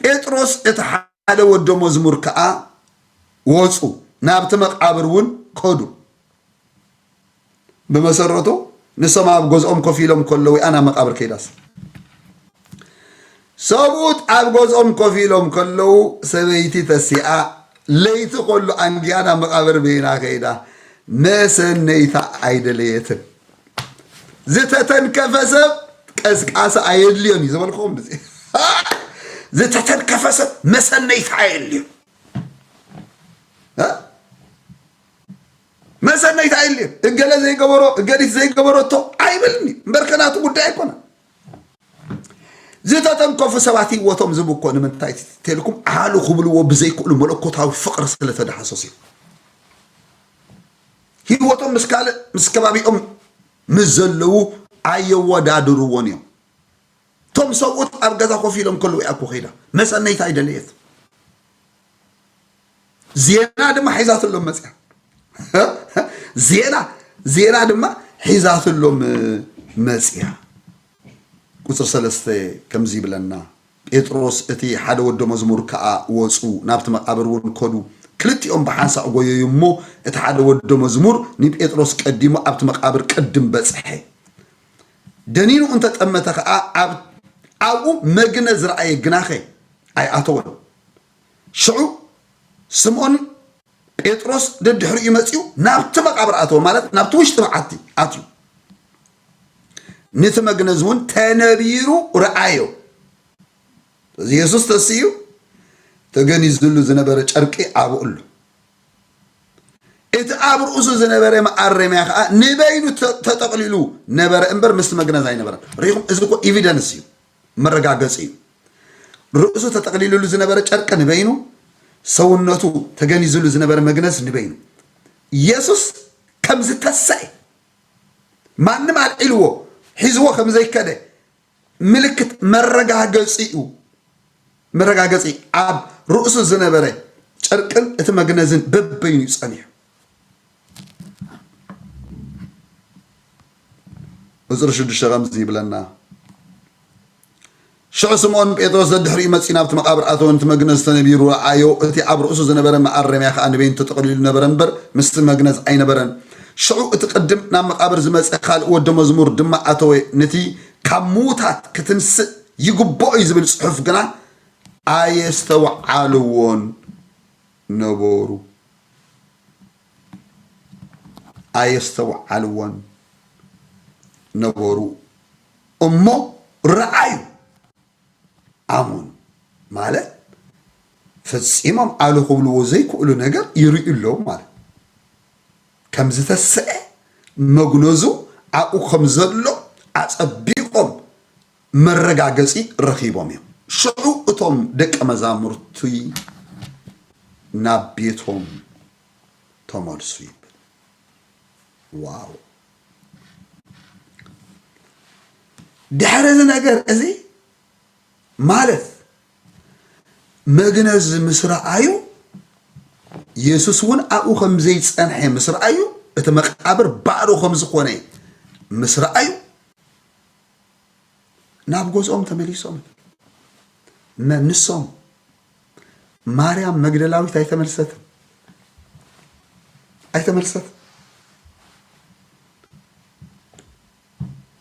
ጴጥሮስ እቲ ሓደ ወዲ መዝሙር ከኣ ወጹ፣ ናብቲ መቓብር እውን ከዱ። ብመሰረቱ ንሶም ኣብ ገዝኦም ኮፍ ኢሎም ከለዉ እያ ናብ መቓብር ከይዳስ። ሰብኡት ኣብ ገዝኦም ኮፍ ኢሎም ከለዉ ሰበይቲ ተሲኣ ለይቲ ከሉ ኣንጊያ ናብ መቓብር በይና ከይዳ መሰነይታ ኣይደለየትን። ዝተተንከፈ ሰብ ቀስቃሲ ኣየድልዮን እዩ ዝበልኩኹም። ዝተተንከፈ ሰብ መሰነይታ ኣየድልዮን። መሰነይታ ኢልዩ እገለ ዘይገበሮ እገሊት ዘይገበረቶ ኣይብልኒ እምበር ከናቱ ጉዳይ ኣይኮነ። ዝተተንከፉ ሰባት ህይወቶም ዝብኮ ንምንታይ ተልኩም ኣሉ ክብልዎ ብዘይክእሉ መለኮታዊ ፍቕሪ ስለተዳህሰሱ እዩ። ህይወቶም ምስ ካልእ ምስ ከባቢኦም ምስ ዘለዉ ኣየወዳድርዎን እዮም። እቶም ሰብኡት ኣብ ገዛ ኮፍ ኢሎም ከለዉ እያ እኮ ከይዳ መሰነይታ ኣይደለየት። ዜና ድማ ሒዛትሎም መፅያ። ዜና ዜና ድማ ሒዛትሎም መፅያ። ቁፅሪ ሰለስተ ከምዚ ይብለና፣ ጴጥሮስ እቲ ሓደ ወደ መዝሙር ከዓ ወፁ፣ ናብቲ መቃብር እውን ከዱ። ክልቲኦም ብሓንሳእ ጎየዩ እሞ እቲ ሓደ ወደ መዝሙር ንጴጥሮስ ቀዲሙ ኣብቲ መቃብር ቅድም በፅሐ። ደኒኑ እንተጠመተ ከዓ ኣብ ኣብኡ መግነ ዝረኣየ ግናኸ ኣይኣተወን። ሽዑ ስምዖን ጴጥሮስ ደድሕሪኡ መጺኡ ናብቲ መቓብር ኣተወ፣ ማለት ናብቲ ውሽጢ በዓቲ ኣትዩ። ነቲ መግነዝ እውን ተነቢሩ ረኣዮ። እዚ የሱስ ተስኡ ተገኒዝሉ ዝነበረ ጨርቂ ኣብኡ ኣሎ። እቲ ኣብ ርእሱ ዝነበረ መኣረምያ ከኣ ንበይኑ ተ-፣ ተጠቕሊሉ ነበረ እምበር ምስቲ መግነዝ ኣይነበረን። ርኢኹም፣ እዚ እኮ ኤቪደንስ እዩ፣ መረጋገጺ እዩ። ርእሱ ተጠቕሊሉሉ ዝነበረ ጨርቂ ንበይኑ፣ ሰውነቱ ተገኒዝሉ ዝነበረ መግነዝ ንበይኑ። የሱስ ከም ዝተሰኤ፣ ማንም ኣልዒልዎ፣ ሒዝዎ ከም ዘይከደ ምልክት መረጋገጺ እዩ። መረጋገጺ ኣብ ርእሱ ዝነበረ ጨርቅን እቲ መግነዝን በበይኑ እዩ ጸኒሑ። ቁጽሪ ሽዱሽተ ከምዚ ይብለና፣ ሽዑ ስምዖን ጴጥሮስ ደድሕሪኡ መጺኡ ናብቲ መቓብር ኣተወ፣ ነቲ መግነዝ ተነቢሩ ረኣዮ፣ እቲ ኣብ ርእሱ ዝነበረ መኣረምያ ከኣ ንበይኑ ተጠቕሊሉ ነበረ እምበር፣ ምስቲ መግነዝ ኣይነበረን። ሽዑ እቲ ቅድም ናብ መቓብር ዝመጸ ካልእ ወዲ መዝሙር ድማ ኣተወ፣ ነቲ ካብ ምዉታት ክትንስእ ይግብኦ እዩ ዝብል ጽሑፍ ግና ኣየስተውዓልዎን ነበሩ። ኣየስተውዓልዎን ነበሩ እሞ ረኣዩ። ኣሙን ማለት ፈጺሞም ኣሉ ክብልዎ ዘይክእሉ ነገር ይርእዩ ኣለዉ ማለት። ከም ዝተሰኤ መግነዙ ኣብኡ ከም ዘሎ ኣጸቢቖም መረጋገጺ ረኺቦም እዮም። ሽዑ እቶም ደቀ መዛሙርቲ ናብ ቤቶም ተመልሱ ይብል። ዋው! ድሕሪ እዚ ነገር እዚ ማለት መግነዝ ምስ ረኣዩ፣ የሱስ እውን ኣብኡ ከም ዘይጸንሐ ምስ ረኣዩ፣ እቲ መቃብር ባዶ ከም ዝኾነ ምስ ረኣዩ፣ ናብ ገዝኦም ተመሊሶም። መን? ንሶም። ማርያም መግደላዊት ኣይተመልሰትን። ኣይተመልሰትን።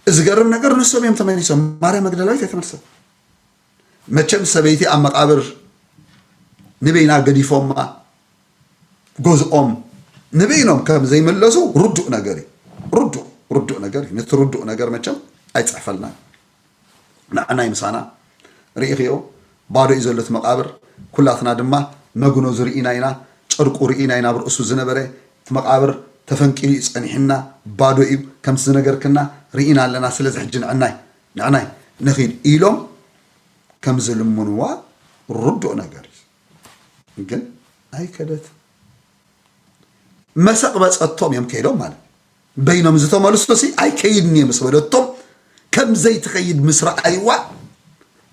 ዝገርም ነገር ንሶም እዮም ተመሊሶም። ማርያም መግደላዊት ኣይተመልሰትን። መቸም ሰበይቲ ኣብ መቃብር ንበይና ገዲፎማ ገዝኦም ንበይኖም ከም ዘይምለሱ ርዱእ ነገር እዩ። ርዱእ፣ ርዱእ ነገር እዩ። ነቲ ርዱእ ነገር መቸም ኣይጽሕፈልናን። ንዓና እዩ ምሳና። ርኢኽዮ፣ ባዶ እዩ ዘሎ እቲ መቃብር። ኩላትና ድማ መግነዙ ርኢና ኢና፣ ጨርቁ ርኢና ኢና፣ ኣብ ርእሱ ዝነበረ እቲ መቃብር ተፈንቂሉ እዩ ጸኒሕና፣ ባዶ እዩ፣ ከምቲ ዝነገርክና ርኢና ኣለና። ስለዚ ሕጂ ንዕናይ፣ ንዕናይ ንኺድ ኢሎም ከም ዝልምንዋ ርዱእ ነገር እዩ። ግን ኣይከደት መሰቕ በጸቶም እዮም ከይዶም ማለት በይኖም ዝተመልሱ ሲ ኣይከይድን እየ ምስ በለቶም ከም ዘይትኸይድ ምስ ረኣይዋ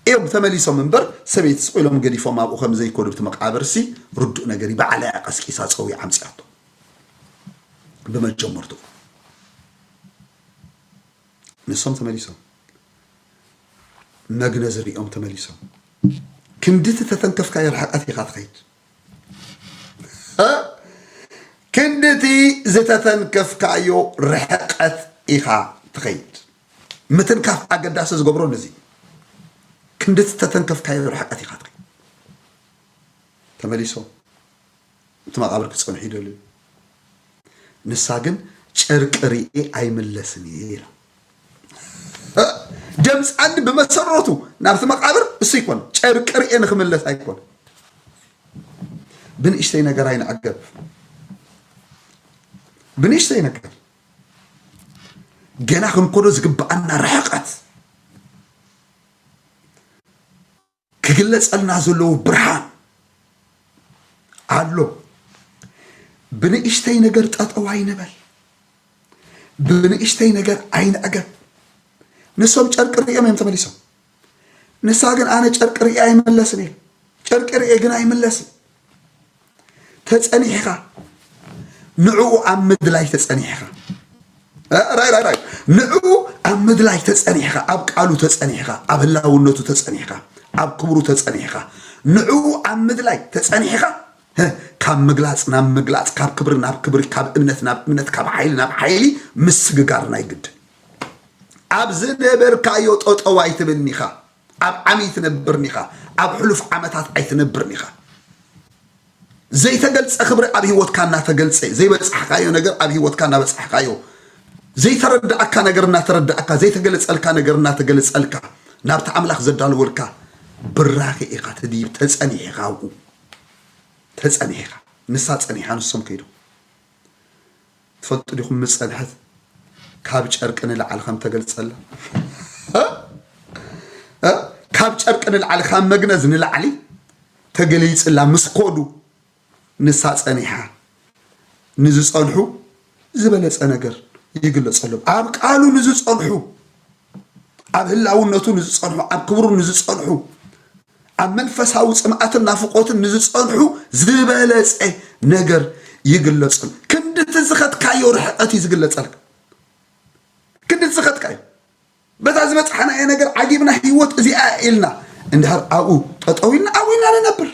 እዮም ተመሊሶም እምበር ሰበይቲ ስቕ ኢሎም ገዲፎም ኣብኡ ከም ዘይኮዱ ብቲ መቃብር ሲ ርዱእ ነገር እዩ። ባዕላ እያ ቀስቂሳ ጸዊዓ ኣምፅኣቶ ብመጀመርቱ ንሶም ተመሊሶም መግነዝ ሪኦም ተመሊሶም ክንድቲ ተተንከፍካዮ ርሕቀት ኢኻ ትኸይድ ክንድቲ ዝተተንከፍካዮ ርሕቀት ኢኻ ትኸይድ ምትንካፍ ኣገዳሲ ዝገብሮ ነዚ ክንድቲ ተተንከፍካዮ ርሕቀት ኢኻ ትኸይድ ተመሊሶም እቲ መቃብር ክጸንሑ ይደልዩ ንሳ ግን ጨርቂ ርኤ ኣይምለስን እየ ኢላ ደምፃኒ ብመሰረቱ ናብቲ መቃብር እሱ ይኮን ጨርቂ ርኤ ንክምለስ ኣይኮን ብንእሽተይ ነገር ኣይንዕገብ ብንእሽተይ ነገር ገና ክንኮዶ ዝግብኣና ርሕቀት ክግለጸልና ዘለዎ ብርሃን ኣሎ። ብንእሽተይ ነገር ጠጠው ኣይንበል። ብንእሽተይ ነገር ኣይንዕገብ። ንሶም ጨርቂ ርእዮም እዮም ተመሊሶም። ንሳ ግን ኣነ ጨርቂ ርእየ ኣይምለስን እየ። ጨርቂ ርእየ ግን ኣይምለስን። ተጸኒሕኻ ንዕኡ ኣብ ምድላይ ተጸኒሕኻ ራይ ራይ ራይ ንዕኡ ኣብ ምድላይ ተጸኒሕኻ ኣብ ቃሉ ተጸኒሕኻ ኣብ ህላውነቱ ተጸኒሕኻ ኣብ ክብሩ ተጸኒሕኻ ንዕኡ ኣብ ምድላይ ተጸኒሕኻ ካብ ምግላጽ ናብ ምግላጽ ካብ ክብሪ ናብ ክብሪ ካብ እምነት ናብ እምነት ካብ ሓይሊ ናብ ሓይሊ ምስግጋር ናይ ግድን ኣብ ዝነበርካዮ ጠጠው ኣይትብልኒኻ ኣብ ዓሚ ኣይትነብርን ኢኻ ኣብ ሕሉፍ ዓመታት ኣይትነብርን ኢኻ ዘይተገልጸ ክብሪ ኣብ ህይወትካ እናተገልጸ ዘይበጻሕካዮ ነገር ኣብ ህይወትካ እናበጻሕካዮ ዘይተረዳእካ ነገር እናተረዳእካ ዘይተገለጸልካ ነገር እናተገለጸልካ ናብቲ ኣምላኽ ዘዳልወልካ ብራኺ ኢኻ ትድይብ ተጸኒሕኻ ኣብኡ ተጸኒሕኻ ንሳ ጸኒሓ ንሶም ከይዶም ትፈልጡ ዲኹም ምስ ጸንሐት ካብ ጨርቂ ንላዕሊ ከም ተገልጸላ ካብ ጨርቂ ንላዕሊ ካብ መግነዝ ንላዕሊ ተገሊጽላ ምስ ኮዱ ንሳ ጸኒሓ ንዝጸንሑ ዝበለጸ ነገር ይግለጸሎም ኣብ ቃሉ ንዝጸንሑ ኣብ ህላውነቱ ንዝጸንሑ ኣብ ክብሩ ንዝጸንሑ ኣብ መንፈሳዊ ጽምኣትን ናፍቆትን ንዝጸንሑ ዝበለጸ ነገር ይግለጸሉ። ክንድቲ ዝኸድካዮ ርሕቀት እዩ ዝግለጸልካ። ክንድቲ ዝኸድካዮ በታ ዝበጽሓናዮ ነገር ዓጊብና ህይወት እዚኣ ኢልና እንድሕር ኣብኡ ጠጠው ኢልና ኣብኡ ኢና ንነብር።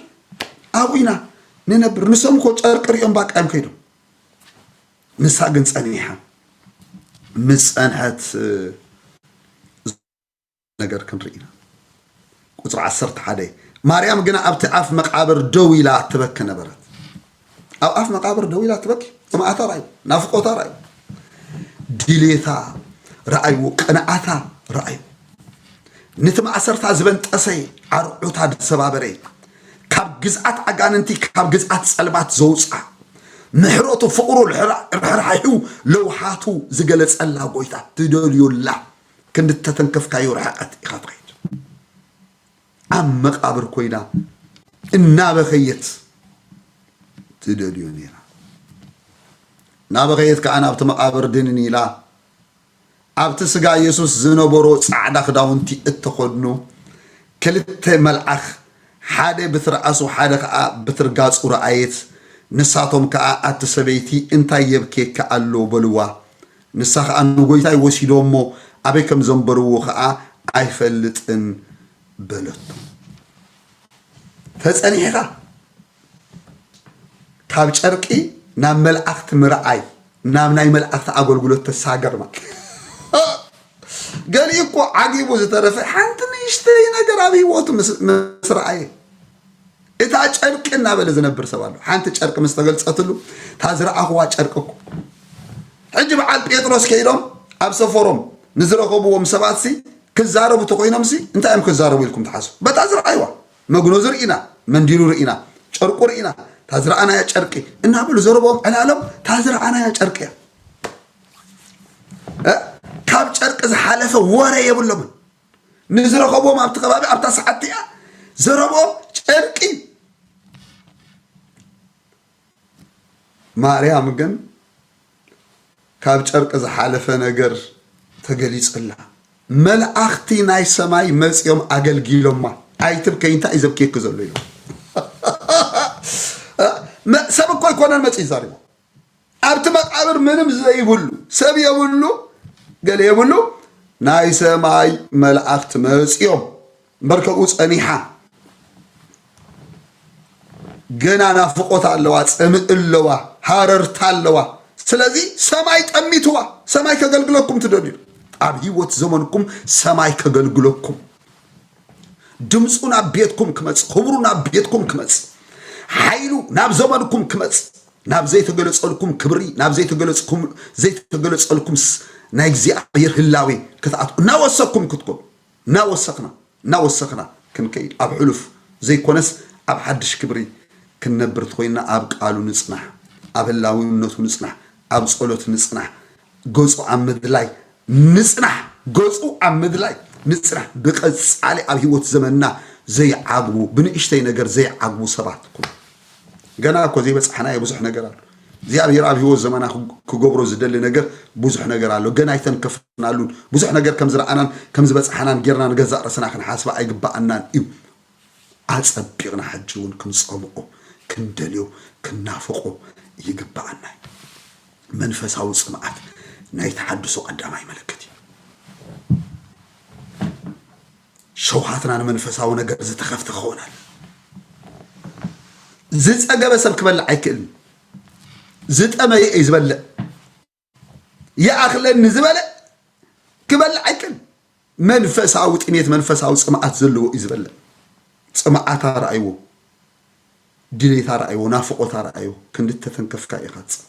ኣብኡ ኢና ንነብር። ንሶም እኮ ጨርቂ ሪኦም ባቃ እዮም ከይዶም። ንሳ ግን ጸኒሓ ምስ ጸንሐት ነገር ክንርኢ ኢና። ቁፅሪ ዓሰርተ ሓደ ማርያም ግና ኣብቲ ኣፍ መቃብር ደው ኢላ ትበኪ ነበረት። ኣብ ኣፍ መቃብር ደው ኢላ ትበኪ። ፅምኣታ ርኣዩ፣ ናፍቆታ ርኣዩ፣ ድሌታ ርኣዩ፣ ቅንኣታ ርኣዩ። ነቲ ማእሰርታ ዝበንጠሰ ዓርዑታ ዝሰባበረ ካብ ግዝኣት ኣጋንንቲ ካብ ግዝኣት ጸልማት ዘውፅኣ ምሕረቱ ፍቕሩ ርሕራሒሁ ለውሃቱ ዝገለጸላ ጎይታ ትደልዮላ ክንዲ ተተንከፍካዮ ርሕቀት ኢኻ ትኸይድ። ኣብ መቓብር ኮይና እናበኸየት ትደልዮ ነይራ። እናበኸየት ከኣ ናብቲ መቓብር ድንን ኢላ ኣብቲ ስጋ የሱስ ዝነበሮ ጻዕዳ ክዳውንቲ እተኸድኑ ክልተ መልኣኽ ሓደ ብትርኣሱ ሓደ ከኣ ብትርጋጹ ረኣየት። ንሳቶም ከኣ ኣቲ ሰበይቲ እንታይ የብኬኪ ኣሎ በልዋ። ንሳ ኸኣ ንጎይታይ ወሲዶ እሞ ኣበይ ከም ዘንበርዎ ኸኣ ኣይፈልጥን በለቶ። ተጸኒሕኻ ካብ ጨርቂ ናብ መልኣኽቲ ምርኣይ ናብ ናይ መልኣኽቲ ኣገልግሎት ተሳገር ማለት ገሊኡ እኮ ዓጊቡ ዝተረፈ ሓንቲ ንእሽተይ ነገር ኣብ ህይወቱ ምስ ረኣየ እታ ጨርቂ እናበለ ዝነብር ሰብ ኣሎ። ሓንቲ ጨርቂ ምስ ተገልጸትሉ እታ ዝረኣኽዋ ጨርቂ እኮ ሕጂ በዓል ጴጥሮስ ከይዶም ኣብ ሰፈሮም ንዝረኸብዎም ሰባትሲ ክዛረቡ ተኮይኖምሲ እንታይ እዮም ክዛረቡ ኢልኩም ትሓስቡ? በታ ዝረኣይዋ መግኖዙ ርኢና፣ መንዲሉ ርኢና፣ ጨርቁ ርኢና፣ እታ ዝረኣናያ ጨርቂ እናበሉ ዘረብኦም ዕላሎም እታ ዝረኣናያ ጨርቂ እያ። እ? ካብ ጨርቂ ዝሓለፈ ወረ የብሎምን። ንዝረኸብዎም ኣብቲ ከባቢ ኣብታ ሰዓት እቲኣ ዘረብኦም ጨርቂ ማርያም ግን ካብ ጨርቂ ዝሓለፈ ነገር ተገሊጹላ። መላእኽቲ ናይ ሰማይ መጺኦም ኣገልጊሎማ። ኣይትብከይ፣ እንታይ እዩ ዘብክየኪ ዘሎ ኢሎም። መ-፣ ሰብ እኮ ኣይኮነን መጺኡ ዛሪቡ። ኣብቲ መቃብር ምንም ዘይብሉ፣ ሰብ የብሉ፣ ገለ የብሉ፣ ናይ ሰማይ መላእኽቲ መጺኦም። እምበር ከብኡ ጸኒሓ። ገና ናፍቆት ኣለዋ፣ ጽምእ ኣለዋ፣ ሃረርታ ኣለዋ። ስለዚ ሰማይ ጠሚትዋ፣ ሰማይ ከገልግለኩም ትደልዩ። ኣብ ህይወት ዘመንኩም ሰማይ ከገልግለኩም። ድምፁ ናብ ቤትኩም ክመጽእ፣ ክብሩ ናብ ቤትኩም ክመጽእ፣ ሓይሉ ናብ ዘመንኩም ክመጽእ፣ ናብ ዘይተገለጸልኩም ክብሪ፣ ናብ ዘይተገለጽኩም፣ ዘይተገለጸልኩም ስ-፣ ናይ እግዚኣብሔር ህላዌ ክትኣትኩ እናወሰኩም ክትኮኑ፣ እናወሰኽና፣ እናወሰኽና ክንከይድ፣ ኣብ ሕሉፍ ዘይኮነስ ኣብ ሓድሽ ክብሪ ክንነብር ተኾይንና ኣብ ቃሉ ንጽናሕ፣ ኣብ ህላዊነቱ ንጽናሕ፣ ኣብ ጸሎት ንጽናሕ፣ ገጹ ኣብ ምድላይ ንጽናሕ፣ ገጹ ኣብ ምድላይ ንጽናሕ። ብቐጻሊ ኣብ ህይወት ዘመንና ዘይዓግቡ፣ ብንእሽተይ ነገር ዘይዓግቡ ሰባት ኩኑ። ገና እኮ ዘይበጻሕናዮ ብዙሕ ነገር ኣሎ። እግዚኣብሔር ኣብ ህይወት ዘመና ክግ-፣ ክገብሮ ዝደሊ ነገር ብዙሕ ነገር ኣሎ። ገና ኣይተንከፍናሉን። ብዙሕ ነገር ከም ዝረኣናን ከም ዝበጻሕናን ጌርና ንገዛእ ርእስና ክንሓስባ ኣይግባኣናን እዩ። ኣጸቢቕና ሕጂ እውን ክንጸምኦ፣ ክንደልዮ፣ ክናፍቆ ይግባኣና እዩ። መንፈሳዊ ጽምኣት ናይ ተሓድሶ ቀዳማይ ምልክት እዩ። ሸውሃትና ንመንፈሳዊ ነገር ዝተኸፍተ ክኸውን ኣለዎ። ዝጸገበ ሰብ ክበልዕ ኣይክእልን። ዝጠመየ እዩ ዝበልዕ። ይኣኽለኒ ዝበለ ክበልዕ ኣይክእልን። መንፈሳዊ ጥሜት፣ መንፈሳዊ ጽምኣት ዘለዎ እዩ ዝበልዕ። ጽምኣታ ረኣይዎ፣ ድሌታ ረኣይዎ፣ ናፍቆታ ረኣይዎ። ክንዲ ተተንከፍካ ኢኻ ትጽም።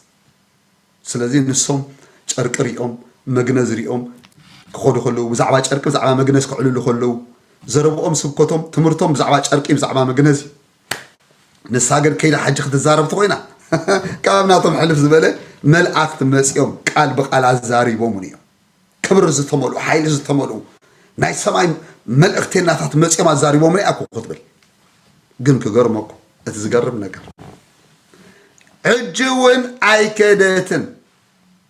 ስለዚ ንሶም ጨርቂ ሪኦም፣ መግነዝ ሪኦም ክኸዱ ከለዉ፣ ብዛዕባ ጨርቂ፣ ብዛዕባ መግነዝ ከዕልሉ ከለዉ፣ ዘረብኦም፣ ስብከቶም፣ ትምህርቶም ብዛዕባ ጨርቂ፣ ብዛዕባ መግነዝ እዩ። ንሳ ግን ከይዳ ሕጂ ክትዛረብ ተኾይና፣ ካብ ናቶም ሕልፍ ዝበለ፣ መልኣኽቲ መጺኦም ቃል ብቓል ኣዛሪቦምን እዮም። ክብሪ ዝተመልኡ፣ ሓይሊ ዝተመልኡ ናይ ሰማይ መልእኽተኛታት መጺኦም ኣዛሪቦምን እያ እኮ ክትብል። ግን ክገርመኩም፣ እቲ ዝገርም ነገር፣ ሕጂ እውን ኣይከደትን።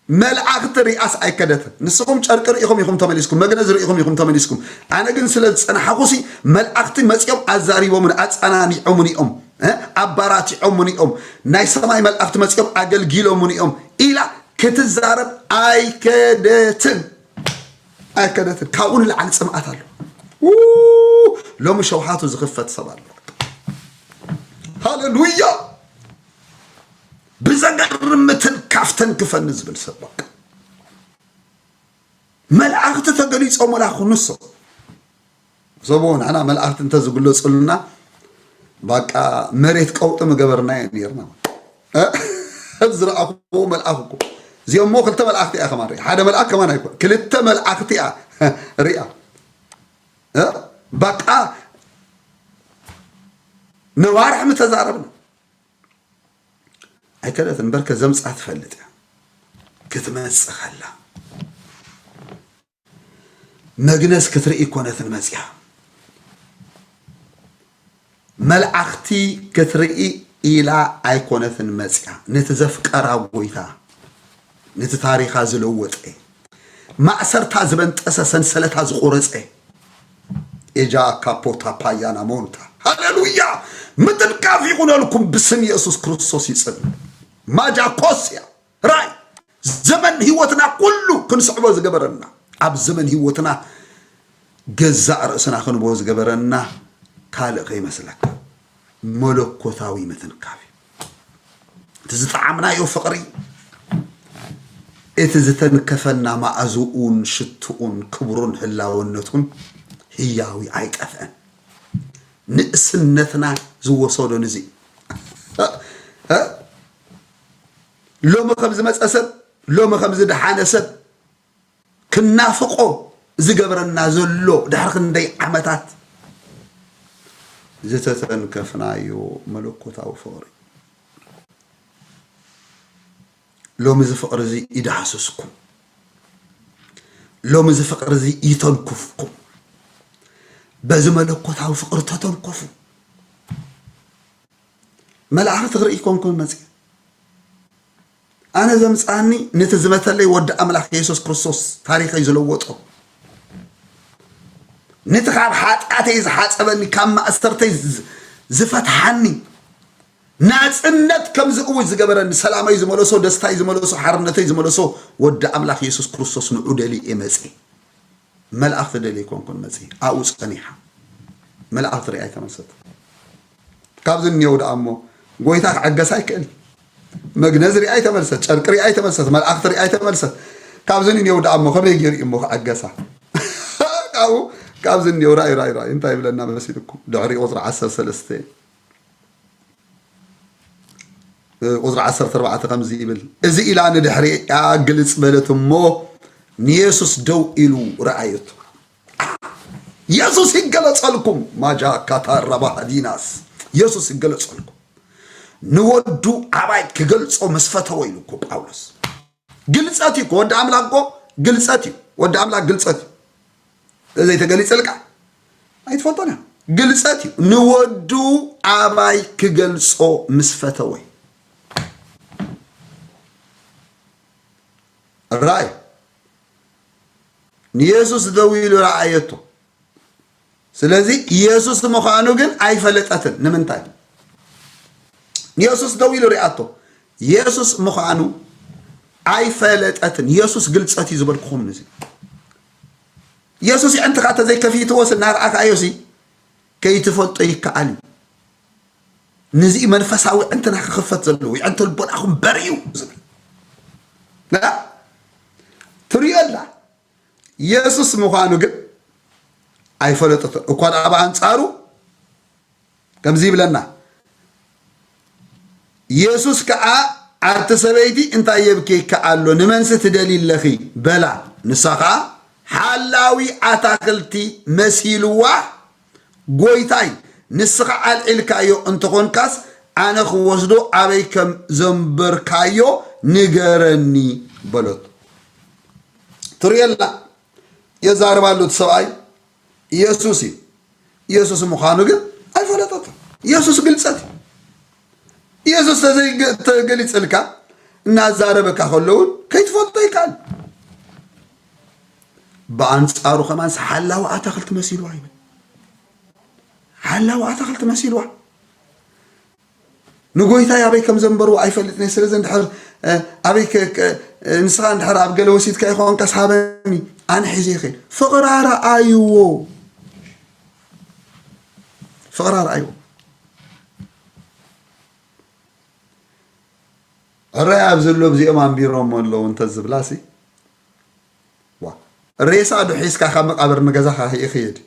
መልኣኽቲ ሪኣስ ኣይከደትን። ንስኹም ጨርቂ ርኢኹም ኢኹም ተመሊስኩም፣ መግነዝ ርኢኹም ኢኹም ተመሊስኩም። ኣነ ግን ስለ ዝጸናሕኹሲ፣ መልኣኽቲ መጺኦም ኣዛሪቦምን ኣጸናኒዖምን እዮም፣ እ፣ ኣባራቲዖምን እዮም። ናይ ሰማይ መልኣኽቲ መጺኦም ኣገልጊሎምን እዮም ኢላ ክትዛረብ ኣይከደትን። ኣይከደትን። ካብኡ ንላዕሊ ጽምኣት ኣሎ። ው-፣ ሎሚ ሸውሃቱ ዝኽፈት ሰብ ኣሎ። ሃሌሉያ! ብዘገርም ምትንካፍ ተንክፈኒ ዝብል ሰብ በቃ። መላእኽቲ ተገሊጾምላ ኩኑ ሰብ። ሰቦ ንሕና መላእኽቲ እንተዝግለጹልና በቃ መሬት ቀውጢ ምገበርናዮ ነይርና። እ? ዝረኣኹዎ መልኣኽ እኮ። እዚኦም እሞ ክልተ መላእኽቲ እያ ከማን ሪኣ። ሓደ መልኣኽ ከማን ኣይኮን። ክልተ መላእኽቲ እያ ሪኣ። እ? በቃ ነዋርሕ ምተዛረብና። ኣይከደትን፣ በርከ ዘምጻ ትፈልጥ እያ። ክትመጽእ ከላ መግነዝ ክትርኢ ኮነትን መጽያ። መልኣኽቲ ክትርኢ ኢላ ኣይኮነትን መጽያ። ነቲ ዘፍቀራ ጎይታ፣ ነቲ ታሪኻ ዝለወጠ፣ ማእሰርታ ዝበንጠሰ፣ ሰንሰለታ ዝቆረጸ፣ ኤጃ ካፖታ ፓያና ሞንታ። ሃሌሉያ! ምትንካፍ ይኹነልኩም ብስም የሱስ ክርስቶስ ይጽል። ማጃ ኮስያ ራይ ዘመን ህይወትና ኩሉ ክንስዕቦ ዝገበረና፣ ኣብ ዘመን ህይወትና ገዛእ ርእስና ክንቦ ዝገበረና ካልእ ከይመስለካ መለኮታዊ ምትንካፍ እዩ። እቲ ዝጠዓምናዮ ፍቕሪ፣ እቲ ዝተንከፈና መኣዝኡን ሽትኡን ክብሩን ህላውነቱን ህያዊ ኣይጠፍአን። ንእስነትና ዝወሰዶ ንዚ እ? ሎሚ ከም ዝመጸ ሰብ፣ ሎሚ ከም ዝደሓነ ሰብ ክናፍቆ ዝገብረና ዘሎ ድሕሪ ክንደይ ዓመታት ዝተተንከፍናዮ መለኮታዊ ፍቕሪ። ሎሚ እዚ ፍቕሪ እዚ ይዳህስስኩም። ሎሚ እዚ ፍቕሪ እዚ ይተንኩፍኩም። በዚ መለኮታዊ ፍቕሪ ተተንከፉ። መላእኽቲ ክርኢ ኮንኩን መጽእ። ኣነ ዘምጽኣኒ ነቲ ዝመተለይ ወዲ ኣምላኽ የሱስ ክርስቶስ ታሪኸይ ዝለወጦ፣ ነቲ ካብ ሓጢኣተይ ዝሓጸበኒ፣ ካብ ማእሰርተይ ዝ-፣ ዝፈትሓኒ፣ ናጽነት ከም ዝእውጅ ዝገበረኒ፣ ሰላመይ ዝመለሶ፣ ደስታይ ዝመለሶ፣ ሓርነተይ ዝመለሶ ወዲ ኣምላኽ የሱስ ክርስቶስ ንዑ ደልየ መጽየ። መልኣኽቲ ደልየ ኣይኮንኩን መጽየ፣ ኣብኡ ጸኒሓ። መልኣኽቲ ሪኣ ኣይተመልሰት። ካብዚ እኒአው ደኣ እሞ ጎይታ ክዕገሳ ኣይክእል። መግነዝ ሪኣ ኣይተመልሰት፣ ጨርቂ ሪኣ ኣይተመልሰት፣ መልኣኽቲ ሪኣ ኣይተመልሰት። ካብዚ እኒአው ደኣ እሞ ከመይ ገይሩ እዩ እሞ ክዕገሳ? ካብኡ፣ ካብዚ እኒአው ራእዩ፣ ራእዩ፣ ራእዩ እንታይ ይብለና መሲልኩም? ድሕሪ ቁጽሪ ዓሰርተ ሰለስተ፣ ቁጽሪ ዓሰርተ ኣርባዕተ ከምዚ ይብል፣ እዚ ኢላ ንድሕሪኣ ግልጽ በለት እሞ ንየሱስ ደው ኢሉ ረኣየቶ። የሱስ ይገለጸልኩም። ማጃ ካታራ ባህዲናስ፣ የሱስ ይገለጸልኩም። ንወዱ ኣባይ ክገልጾ ምስ ፈተወ ኢሉ እኮ ጳውሎስ። ግልጸት እዩ እኮ፣ ወዲ ኣምላኽ እኮ ግልጸት እዩ። ወዲ ኣምላኽ ግልጸት እዩ። ዘይተገሊጸልካ ኣይትፈልጦን እያ። ግልጸት እዩ። ንወዱ ኣባይ ክገልጾ ምስ ፈተወ። ራእይ ንየሱስ ደው ኢሉ ረኣየቶ። ስለዚ የሱስ ምዃኑ ግን ኣይፈለጠትን። ንምንታይ? ንየሱስ ደው ኢሉ ሪኣቶ። የሱስ ምዃኑ ኣይፈለጠትን። የሱስ ግልጸት እዩ ዝበልኩኹም ንዚ። የሱስ የዕንትኻ ተዘይከፊትዎስ እናረኣኻዮሲ ከይትፈልጦ ይከኣል እዩ። ንዚ መንፈሳዊ ዕንትና ክኽፈት ዘለዎ፣ የዕንተ ልቦናኹም በርዩ ዝብል። ና? ትርእዮ ኣላ። የሱስ ምዃኑ ግን ኣይፈለጠቶን። እኳ ደኣ ብኣንጻሩ ከምዚ ይብለና፣ የሱስ ከኣ፣ ኣቲ ሰበይቲ፣ እንታይ የብኪ ከኣ ኣሎ? ንመንስ ትደሊ ኣለኺ? በላ። ንሳ ኸኣ ሓላዊ ኣታኽልቲ መሲልዋ፣ ጎይታይ፣ ንስኻ ኣልዒልካዮ እንተኾንካስ፣ ኣነ ክወስዶ ኣበይ ከም ዘንበርካዮ ንገረኒ በለቶ። ትርእየላ፣ የዛርባሉ እቲ ሰብኣይ ኢየሱስ እዩ። ኢየሱስ ምዃኑ ግን ኣይፈለጠቶን። ኢየሱስ ግልጸት እዩ። ኢየሱስ ተዘይገ-፣ ተገሊጽልካ እናዛረበካ ከሎ እውን ከይትፈልጦ ይከኣል። ብኣንጻሩ ከማን ሓላዊ ኣታኽልቲ መሲልዋ ይብል። ሓላዊ ኣታኽልቲ መሲልዋ። ንጎይታይ ኣበይ ከም ዘንበርዎ ኣይፈልጥን እየ። ስለዚ እንድሕር፣ እ፣ ኣበይ ከ-፣ ከ-፣ እ፣ ንስኻ እንድሕር ኣብ ገለ ወሲድካ ይኸውን ከስሃበኒ፣ ኣነ ሒዘ ይኸይድ። ፍቕራ ረኣይዎ። ፍቕራ ረኣይዎ። ሕራይ ኣብ ዘሎ ብዚኦም ኣንቢሮሞ ኣለዉ እንተ ዝብላሲ። ዋ፣ ሬሳ ዶ ሒዝካ ካብ መቃብር ንገዛኻ ይኽይድ?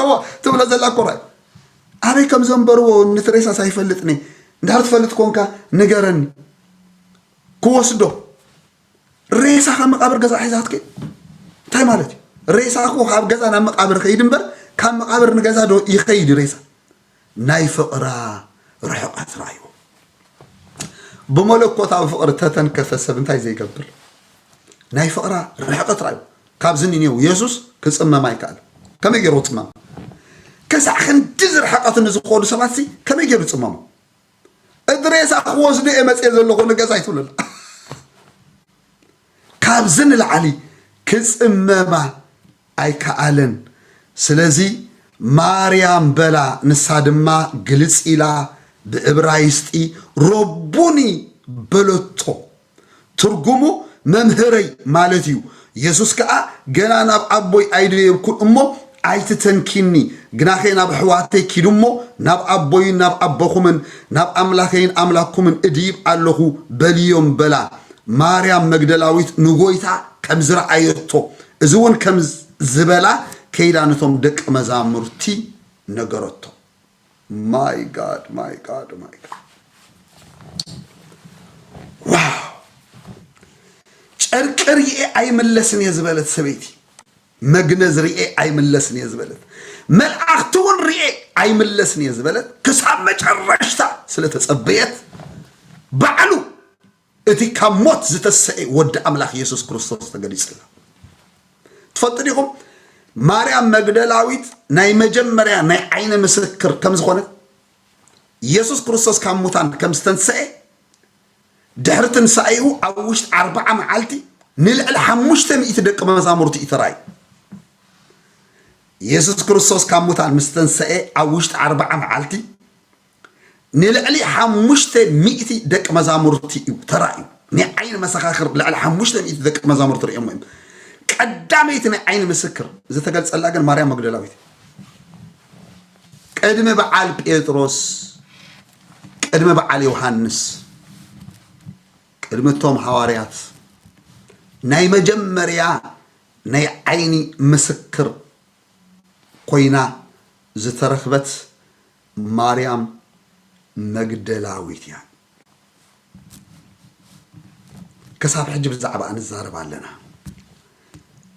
እዋ፣ ትብሎ ዘላ እኮ ራእይ። ኣበይ ከም ዘንበርዎ ነቲ ሬሳስ ኣይፈልጥን እየ። እንድሕር ትፈልጥ ኮንካ ንገረኒ። ክወስዶ። ሬሳ ካብ መቃብር ገዛ ሒዛ ክትከይድ? እንታይ ማለት እዩ? ሬሳ እኮ ካብ ገዛ ናብ መቃብር ይኸይድ እምበር፣ ካብ መቃብር ንገዛ ዶ ይኸይድ ሬሳ? ናይ ፍቕራ ርሕቀት ራእይዎ። ብመለኮታዊ ፍቕሪ ተተንከፈ ሰብ እንታይ ዘይገብር? ናይ ፍቕራ ርሕቀት ራእይዎ። ካብዚ ንኔው የሱስ ክጽመም ኣይከኣል። ከመይ ገይሩ ክጽመም? ክሳዕ ክንዲ ዝርሕቀት ንዝኾኑ ሰባትሲ ከመይ ገይሩ ይጽመሞ? እቲ ሬሳ ክወስዶ እየ መጽየ ዘለኹ ንገዛ ኣይትብለላ። ካብዚ ንላዕሊ ክጽመማ ኣይከኣለን። ስለዚ ማርያም በላ፣ ንሳ ድማ ግልጽ ኢላ ብዕብራይስጢ ረቡኒ በለቶ። ትርጉሙ መምህረይ ማለት እዩ። የሱስ ከኣ ገና ናብ ኣቦይ ኣይደየብኩን እሞ ኣይትተንኪኒ፣ ግናኸ ናብ ኣሕዋተይ ኪዱ እሞ ናብ ኣቦይን ናብ ኣቦኹምን ናብ ኣምላኸይን ኣምላክኩምን እድይብ ኣለኹ በልዮም በላ። ማርያም መግደላዊት ንጎይታ ከም ዝረኣየቶ፣ እዚ እውን ከም ዝበላ ከይዳ ነቶም ደቂ መዛሙርቲ ነገረቶ። My God, my God, my God። ዋው! ጨርቂ ርኤ ኣይምለስን እየ ዝበለት ሰበይቲ፣ መግነዝ ርኤ ኣይምለስን እየ ዝበለት፣ መልኣኽቲ እውን ርኤ ኣይምለስን እየ ዝበለት፣ ክሳብ መጨረሽታ ስለ ተጸበየት፣ ባዕሉ እቲ ካብ ሞት ዝተሰኤ ወዲ ኣምላኽ የሱስ ክርስቶስ ተገሊጽላ። ትፈልጡ ዲኹም? ማርያም መግደላዊት ናይ መጀመርያ ናይ ዓይኒ ምስክር ከም ዝኾነት፣ የሱስ ክርስቶስ ካብ ሙታን ከም ዝተንሰኤ፣ ድሕሪ ትንሳኤኡ ኣብ ውሽጢ ኣርብዓ መዓልቲ ንልዕሊ ሓሙሽተ ሚእቲ ደቂ መዛሙርቲ እዩ ተራእዩ። የሱስ ክርስቶስ ካብ ሙታን ምስ ተንሰኤ ኣብ ውሽጢ ኣርብዓ መዓልቲ ንልዕሊ ሓሙሽተ ሚእቲ ደቂ መዛሙርቲ እዩ ተራእዩ። ናይ ዓይኒ መሰኻኽር ልዕሊ ሓሙሽተ ሚእቲ ደቂ መዛሙርቲ ርእዮሞ እዮም። ቀዳመይቲ ናይ ዓይኒ ምስክር ዝተገልጸላ ግን ማርያም መግደላዊት። ቅድሚ በዓል ጴጥሮስ፣ ቅድሚ በዓል ዮሃንስ፣ ቅድሚ እቶም ሃዋርያት ናይ መጀመርያ ናይ ዓይኒ ምስክር ኮይና ዝተረኽበት ማርያም መግደላዊት እያ። ክሳብ ሕጂ ብዛዕባኣ ንዛረብ ኣለና።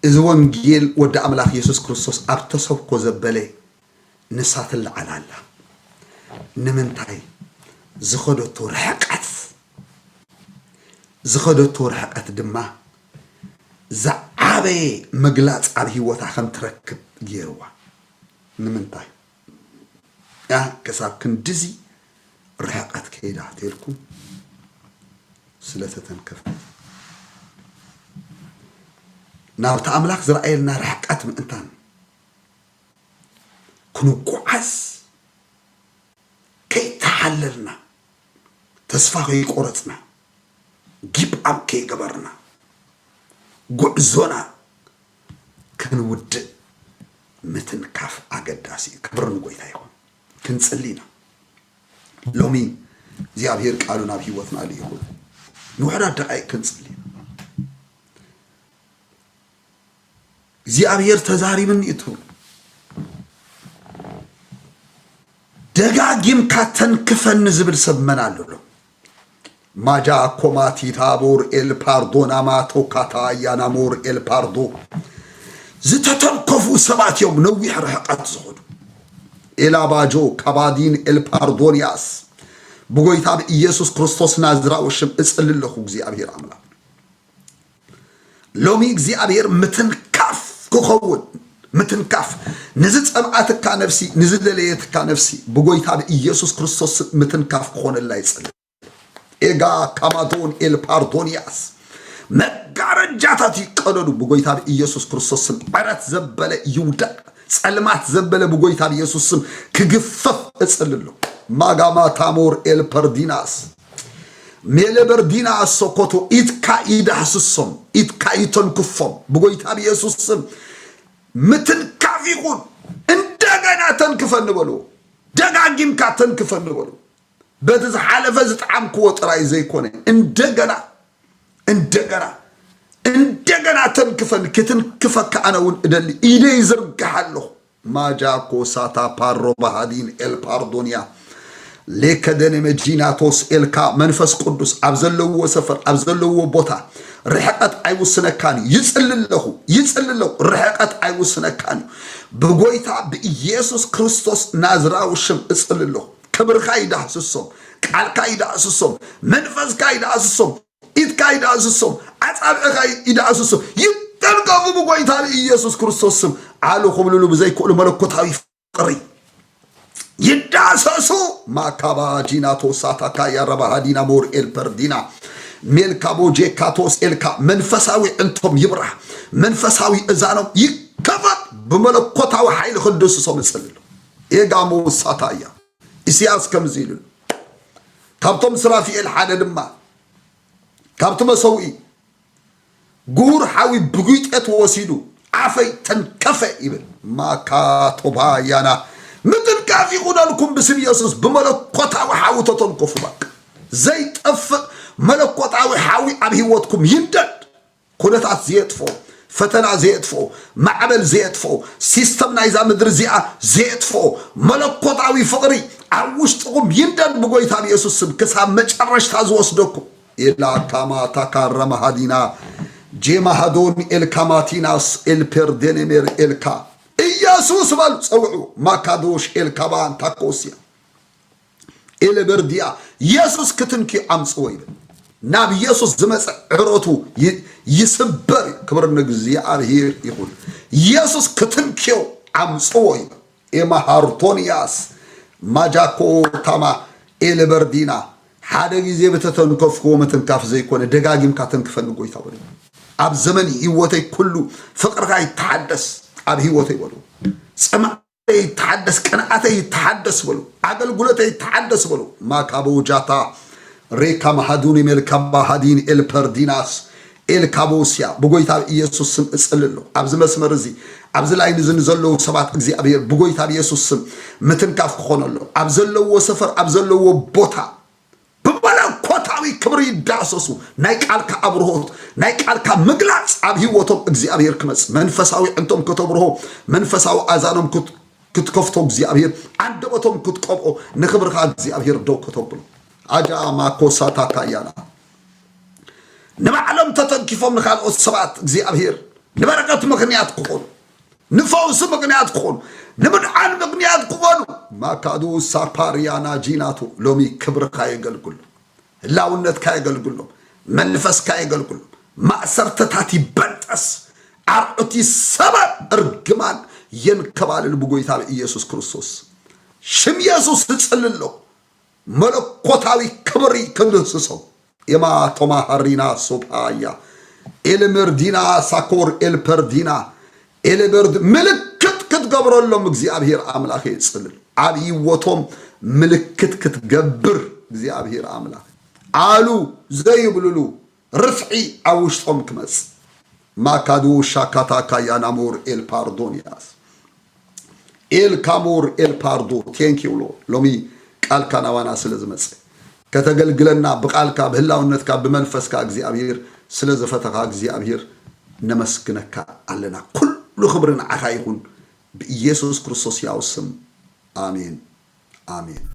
እዚ ወንጌል ወዲ ኣምላኽ የሱስ ክርስቶስ ኣብ ተሰብኮ ዘበለ ንሳ ትለዓል ኣላ። ንምንታይ? ዝኸደቶ ርሕቀት፣ ዝኸደቶ ርሕቀት ድማ ዝዓበየ ምግላጽ ኣብ ህይወታ ከም ትረክብ ገይርዋ። ንምንታይ? ያ ክሳብ ክንድዚ ርሕቀት ከይዳ ተልኩም ስለ ተተንከፈ። ናብቲ ኣምላኽ ዝረኣየልና ርሕቀት ምእንታን ክንጓዓዝ ከይተሓለልና፣ ተስፋ ከይቆረጽና፣ ጊብ ኣፕ ከይገበርና፣ ጉዕዞና ክንውድእ ምትንካፍ ኣገዳሲ እዩ። ክብሪ ንጎይታ ይኹን። ክንጽሊ ኢና። ሎሚ እግዚኣብሔር ቃሉ ናብ ህይወትና ልኢኹ ንውሕዳት ደቃይቅ ክንጽሊ ኢና። እግዚኣብሔር ተዛሪብኒ እዩ ትብሉ። ደጋጊምካ ተንክፈኒ ዝብል ሰብ መን ኣሎ? ማጃ ኮማቲ ታቦር ኤል ፓርዶ ናማቶ ካታያ ናሞር ኤል ፓርዶ። ዝተተንከፉ ሰባት እዮም ነዊሕ ርሕቀት ዝኸዱ። ኤላባጆ ካባዲን ኤል ፓርዶንያስ። ብጎይታ ብኢየሱስ ክርስቶስ ናዝራዊ ሽም እጽሊ ኣለኹ እግዚኣብሔር ኣምላኽ። ሎሚ እግዚኣብሔር ምትንካፍ ክኸውን፣ ምትንካፍ፣ ንዝጸምኣትካ ነፍሲ፣ ንዝደለየትካ ነፍሲ ብጎይታ ብኢየሱስ ክርስቶስ ምትንካፍ ክኾነላ ይጽሊ። ኤጋ ካማዶን ኤል ፓርዶንያስ። መጋረጃታት ይቀደዱ ብጎይታ ብኢየሱስ ክርስቶስ ስም። ዕረት ዘበለ ይውደቅ። ጸልማት ዘበለ ብጎይታ ብኢየሱስ ስም ክግፈፍ እጽልሎ። ማጋማ ታሞር ኤል ፐርዲናስ። ሜለ በርዲናስ ሶኮቶ። ኢትካ ይዳህስሶም፣ ኢትካ ይተንክፎም ብጎይታ ብኢየሱስ ስም። ምትንካፍ ይኹን። እንደገና ተንክፈኒ በልዎ። ደጋጊምካ ተንክፈኒ በልዎ። በቲ ዝሓለፈ ዝጠዓምክዎ ጥራይ ዘይኮነ፣ እንደገና፣ እንደገና፣ እንደገና ተንክፈኒ። ክትንክፈካ ኣነ እውን እደሊ። ኢደይ ይዝርግሕ ኣለኹ። ማጃኮ ሳታ ፓሮ ባሃዲን ኤል ፓርዶንያ ሌከደነ መጂናቶስ ኤልካ። መንፈስ ቅዱስ ኣብ ዘለዎ ሰፈር፣ ኣብ ዘለዎ ቦታ ርሕቀት ኣይውስነካን እዩ። ይጽሊ ኣለኹ፣ ይጽሊ ኣለኹ። ርሕቀት ኣይውስነካን እዩ። ብጎይታ ብኢየሱስ ክርስቶስ ናዝራዊ ሽም እጽሊ ኣለኹ። ክብርካ ይዳህስሶም፣ ቃልካ ይዳህስሶም፣ መንፈስካ ይዳህስሶም፣ ኢድካ ይዳህስሶም፣ ኣጻብዕኻ ይዳህስሶም። ይተንከፉ ብጎይታ ብኢየሱስ ክርስቶስ ስም። ኣሉ ክብልሉ ብዘይክእሉ መለኮታዊ ፍቕሪ ይዳሰሱ። ማካባ ጂናቶ ሳታካ ያረባሃ ዲና ሞር ኤልፐር ዲና ሜልካቦ ጄካቶስ ኤልካ። መንፈሳዊ ዕንቶም ይብራህ፣ መንፈሳዊ እዛኖም ይከፈት። ብመለኮታዊ ሓይሊ ክድስሶም እጽልሉ። ኤጋሞ ሳታ እያ። ኢሳያስ ከምዚ ኢሉ፣ ካብቶም ስራፊኤል ሓደ ድማ፣ ካብቲ መሰውኢ ጉሁር ሓዊ ብጒጤ ተወሲዱ ኣፈይ ተንከፈ ይብል። ማካቶባያና ምትንካፍ ይኹነልኩም ብስም ኢየሱስ። ብመለኮታዊ ሓዊ ተተንከፉ። ባቅ ዘይጠፍእ መለኮታዊ ሓዊ ኣብ ህይወትኩም ይንደድ። ኩነታት ዘየጥፍኦ፣ ፈተና ዘየጥፍኦ፣ ማዕበል ዘየጥፍኦ፣ ሲስተም ናይዛ ምድሪ እዚኣ ዘየጥፍኦ መለኮታዊ ፍቕሪ ኣብ ውሽጥኹም ይንደድ ብጎይታ ብየሱስ ስም። ክሳብ መጨረሽታ ዝወስደኩም ኢላ ካማ ታካራ ማሃዲና ጄማሃዶን ኤልካ ማቲናስ ኤልፔርዴኔሜር ኤልካ። ኢየሱስ በሉ ጸውዑ። ማካዶሽ ኤልካ ባንታኮስያ ኤለበርድያ። የሱስ ክትንክዮ ኣምጽዎ ይብል። ናብ የሱስ ዝመጸ ዕረቱ ይ-፣ ይስበር እዩ። ክብር ንእግዚኣብሔር ይኹን። የሱስ ክትንክዮ ኣምጽዎ ይብል። ኤማሃርቶንያስ ማጃኮ ታማ ኤለበርዲና። ሓደ ግዜ ብተተንከፍክዎ ምትንካፍ ዘይኮነ፣ ደጋጊምካ ተንክፈኒ ጎይታ በሉ። ኣብ ዘመን ህይወተይ ኩሉ ፍቕርኻ ይተሓደስ ኣብ ህይወተይ በሉ። ጽምኣተይ ይተሓደስ፣ ቅንኣተይ ይተሓደስ በሉ። ኣገልግሎተይ ይተሓደስ በሉ። ማካቦ ጃታ ሬካ ማሃዱኒ ሜልካባ ሃዲን ኤልፐርዲናስ ኤልካቦስያ ብጎይታ ኢየሱስ ስም እጽልሎ። ኣብዚ መስመር እዚ ኣብዚ ላይን እዚ ንዘለዉ ሰባት እግዚኣብሔር ብጎይታ ብኢየሱስ ስም ምትንካፍ ክኾነሎ ኣብ ዘለዎ ሰፈር ኣብ ዘለዎ ቦታ ብመለኮታዊ ክብሪ ይዳሰሱ። ናይ ቃልካ ኣብርሆት ናይ ቃልካ ምግላጽ ኣብ ህይወቶም እግዚኣብሔር ክመጽ መንፈሳዊ ዕንቶም ከተብርሆ መንፈሳዊ ኣዛኖም ክት- ክትከፍቶ እግዚኣብሔር ኣንደበቶም ክትቀብኦ ንክብርኻ እግዚኣብሔር ደው ከተብሎ ኣጃ ማኮሳታ ካያና ንባዕሎም ተተንኪፎም ንካልኦት ሰባት እግዚኣብሔር ንበረከት ምክንያት ክኾኑ ንፈውሲ ምክንያት ክኾኑ ንምድዓን ምክንያት ክኾኑ ማካዱ ሳፓርያና ጂናቱ ሎሚ ክብርካ የገልግሉ ህላውነትካ የገልግሎም መንፈስካ የገልግሎም ማእሰርተታት ይበጠስ ኣርዑት ይሰበር እርግማን የንከባልል ብጎይታ ብኢየሱስ ክርስቶስ ሽም ኢየሱስ ትጽልሎ መለኮታዊ ክብሪ ክንድህስሶም የማቶማ ሃሪና ሶፓያ ኤልመርዲና ሳኮር ኤልፐርዲና ኤልበርድ ምልክት ክትገብረሎም እግዚኣብሔር ኣምላኽ ይጽልል ኣብ ህይወቶም ምልክት ክትገብር እግዚኣብሔር ኣምላኽ ኣሉ ዘይብልሉ ርፍዒ ኣብ ውሽጦም ክመጽእ ማካዱ ሻካታ ካያናሞር ኤል ፓርዶንያስ ኤል ካሞር ኤል ፓርዶ ቴንኪው ሎ ሎሚ ቃልካ ናባና ስለ ዝመጽእ ከተገልግለና ብቃልካ ብህላውነትካ ብመንፈስካ እግዚኣብሔር ስለ ዝፈተኻ እግዚኣብሔር ነመስግነካ ኣለና ኩሉ ክብሪ ንዓኻ ይኹን ብኢየሱስ ክርስቶስ ያው ስም ኣሜን ኣሜን